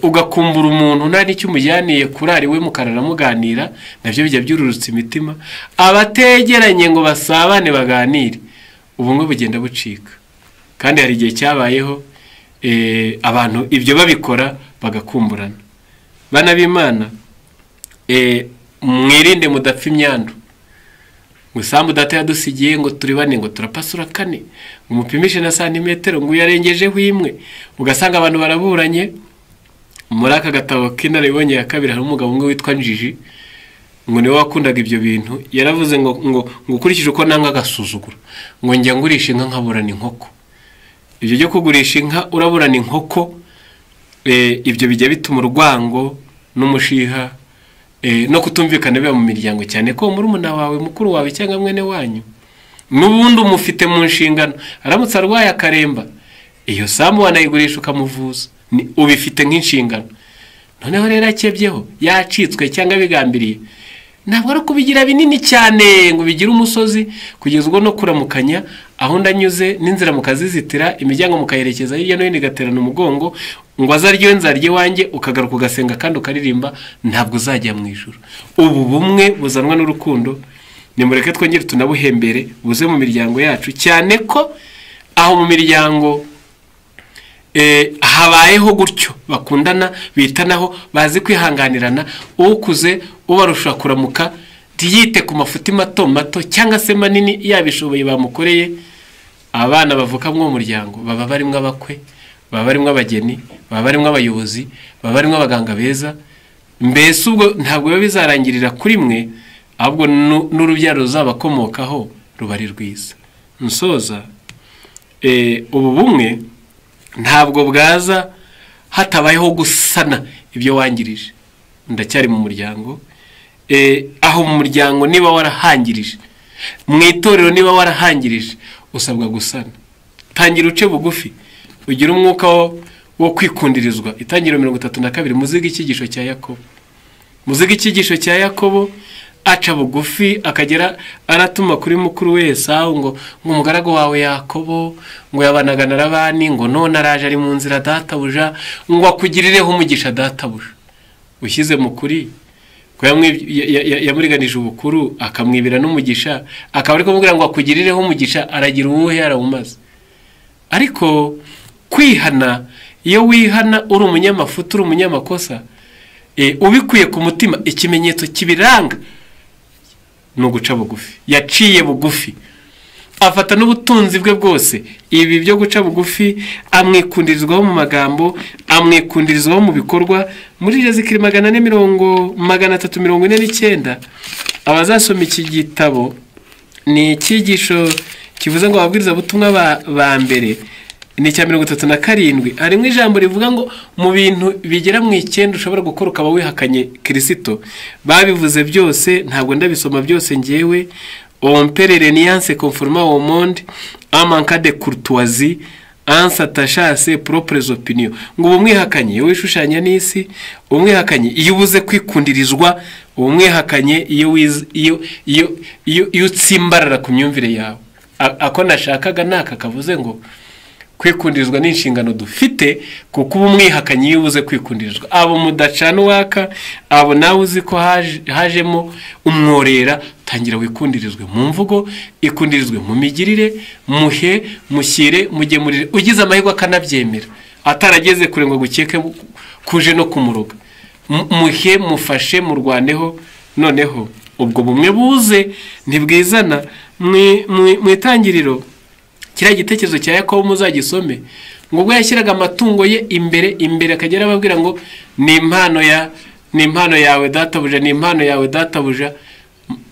Ugakumbura umuntu nta n'icyo umujyaniye kurari we mukarara muganira, nabyo bijya byururutsa imitima. Abategeranye ngo basabane baganire, ubumwe bugenda bucika. Kandi hari igihe cyabayeho abantu ibyo babikora bagakumburana. Bana b'Imana, mwirinde mudapfa imyandu. Ngo isambu data yadusigiye ngo turi bane, ngo turapasura kane, ngo mupimishe na santimetero, ngo uyarengejeho imwe, ugasanga abantu baraburanye. Muri aka gatabo k'inararibonye ya kabiri hari umugabo umwe witwa Njiji, ngo niwe wakundaga ibyo bintu. Yaravuze ngo ngo ukurikije uko nanga agasuzuguro, ngo njya ngurisha inka nkaburana inkoko. Ibyo byo kugurisha inka uraburana inkoko, ibyo bijya bituma urwango n'umushiha no kutumvikana biba mu miryango, cyane ko murumuna wawe, mukuru wawe cyangwa mwene wanyu n'ubundi umufite mu nshingano, aramutse arwaye akaremba, iyo sambu wanayigurisha ukamuvuza, ubifite nk'inshingano. Noneho rero akebyeho yacitswe cyangwa bigambiriye, ntabwo ari kubigira binini cyane ngo bigire umusozi, kugeza ubwo no kuramukanya aho ndanyuze n'inzira mukazizitira, imiryango mukayerekeza hirya no hino igaterana umugongo, ngo azarye nzarye wanjye, ukagaruka ugasenga kandi ukaririmba, ntabwo uzajya mu ijuru. Ubu bumwe buzanwa n'urukundo, nimureke twongere tunabuhembere buze mu miryango yacu, cyane ko aho mu miryango habayeho gutyo, bakundana, bitanaho, bazi kwihanganirana, ukuze ubarusha kuramuka ntiyite ku mafuti mato mato cyangwa se manini yabishoboye bamukoreye. Abana bavuka mu muryango baba barimo abakwe, baba barimo abageni, baba barimo abayobozi, baba barimo abaganga beza. Mbese ubwo ntabwo biba bizarangirira kuri mwe, ahubwo n'urubyaro ruzabakomokaho ruba ari rwiza. Nsoza, ubu bumwe ntabwo bwaza hatabayeho gusana ibyo wangirije. Ndacyari mu muryango, aho mu muryango niba warahangirije, mu itorero niba warahangirije, usabwa gusana. Tangira uce bugufi, ugire umwuka wo kwikundirizwa. Itangiriro 32, muziga icyigisho cya Yakobo. Muziga icyigisho cya Yakobo, aca bugufi akagera aratuma kuri mukuru we Esawu ngo umugaragu wawe Yakobo ngo yabanaga na Labani, ngo none araje ari mu nzira databuja, ngo akugirireho umugisha databuja. Ushyize mu kuri ko yamuriganije ubukuru akamwibira n'umugisha, akaba ari kumubwira ngo akugirireho umugisha, aragira uwuhe arawumaze. Ariko kwihana, iyo wihana uri umunyamafuti, uri umunyamakosa, ubikuye ku mutima, ikimenyetso kibiranga ni uguca bugufi. Yaciye bugufi, afata n'ubutunzi bwe bwose. Ibi byo guca bugufi amwikundirizwaho mu magambo, amwikundirizwaho mu bikorwa. Muri Jezikiri 449, abazasoma iki gitabo ni icyigisho kivuze ngo ababwiriza butumwa ba mbere, ni icya 37. Harimo ijambo rivuga ngo mu bintu bigera mu 9 ushobora gukora ukaba wihakanye Kristo. Babivuze byose, ntabwo ndabisoma byose ngewe. On perd les conformément au monde, en manque de courtoisie, en s'attachant à ses propres opinions. Ngo umwihakanye iyo wishushanya n'isi, umwihakanye iyo ubuze kwikundirizwa, umwihakanye iyo iyo iyo utsimbarara ku myumvire yawe. Ako nashakaga naka kavuze ngo kwikundirizwa n'inshingano dufite, kuko ubu umwihakanye iyo ubuze kwikundirizwa, abo mudacana uwaka, abo nawe uzi ko hajemo umworera, tangira wikundirizwe mu mvugo, ikundirizwe mu migirire, muhe, mushyire, mugemurire. Ugize amahirwe akanabyemera, atarageze kure ngo gukeke kuje no kumuroga, muhe, mufashe, murwaneho. Noneho ubwo bumwe buze ntibwizana. Mu itangiriro kiriya gitekerezo cya Yakobo muzagisome, ngo ubwo yashyiraga amatungo ye imbere imbere, akagera ababwira ngo ni impano ya, ni impano yawe databuja, ni impano yawe databuja.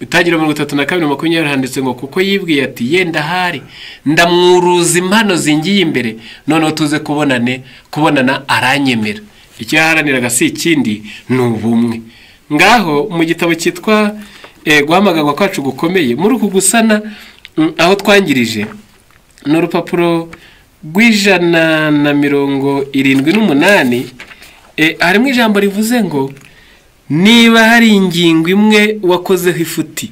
Itangiriro 32:20 handitse ngo kuko yibwiye ati yenda hari ndamwuruza impano zingiye imbere, noneho tuze kubonana aranyemera. Icyo yaharaniraga si ikindi, ni ubumwe. Ngaho mu gitabo cyitwa guhamagarwa kwacu gukomeye, muri uku gusana Aho twangirije ni urupapuro rw'178, harimo ijambo rivuze ngo niba hari ingingo imwe wakozeho ifuti,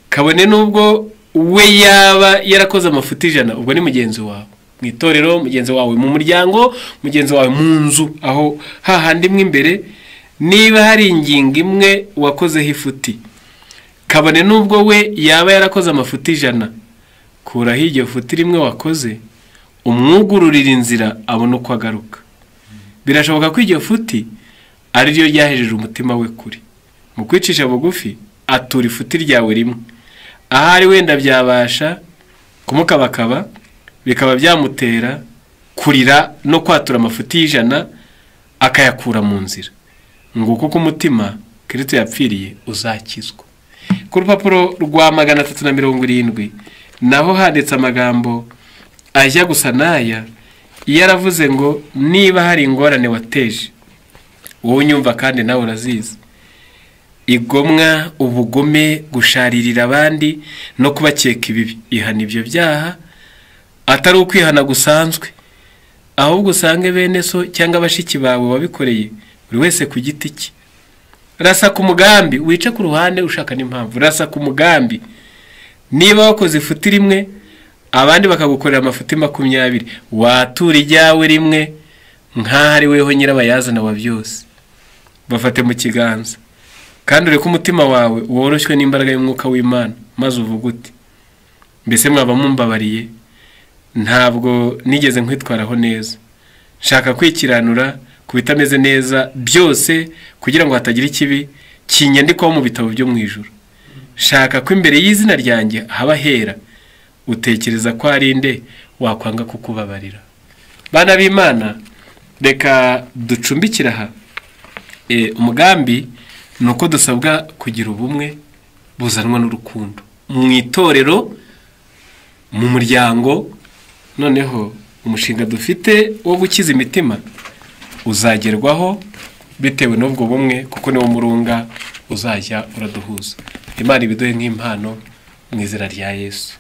kabone n'ubwo we yaba yarakoze amafuti 100, ubwo ni mugenzi wawe mu itorero, mugenzi wawe mu muryango, mugenzi wawe mu nzu, aho hahandi imwe imbere, niba hari ingingo imwe wakozeho ifuti, kabone n'ubwo we yaba yarakoze amafuti 100, kuraho iryo futi rimwe wakoze, umwugururira inzira abona uko agaruka. Birashoboka ko iryo futi ari ryo ryahejeje umutima we kure. Mu kwicisha bugufi atura ifuti ryawe rimwe, ahari wenda byabasha kumukabakaba, bikaba byamutera kurira no kwatura amafuti 100 akayakura mu nzira. Nguko ko umutima Kristo yapfiriye uzakizwa. Ku rupapuro rwa 370 naho handitse amagambo ajya gusa n'aya, yaravuze ngo niba hari ingorane wateje, wowe unyumva kandi nawe urazizi, igomwa, ubugome, gusharirira abandi no kubakeka ibibi, ihana ibyo byaha atari ukwihana gusanzwe, ahubwo usange bene so cyangwa bashiki bawe wabikoreye, buri wese ku giti cye. Rasa ku mugambi, wice ku ruhande ushaka n'impamvu, rasa ku mugambi. Niba wakoze ifuti rimwe abandi bakagukorera amafuti 20, watura ijyawe rimwe nk'aho ari weho nyirabayazana wa byose. Bafate mu kiganza kandi ureke umutima wawe woroshywe n'imbaraga y'umwuka w'Imana, maze uvuge uti mbese mwaba mumbabariye, ntabwo nigeze nkwitwaraho neza, nshaka kwikiranura ku bitameze neza byose kugira ngo hatagira ikibi kinyandikwaho mu bitabo byo mu ijuru, shaka ko imbere y'izina ryanjye haba hera. Utekereza ko ari nde wakwanga kukubabarira? Bana b'Imana, reka ducumbikira aha. Umugambi ni uko dusabwa kugira ubumwe buzanwa n'urukundo mu itorero, mu muryango. Noneho umushinga dufite wo gukiza imitima uzagerwaho bitewe n'ubwo bumwe, kuko niwo murunga uzajya uraduhuza. Imana ibiduhe nk'impano mu izina rya Yesu.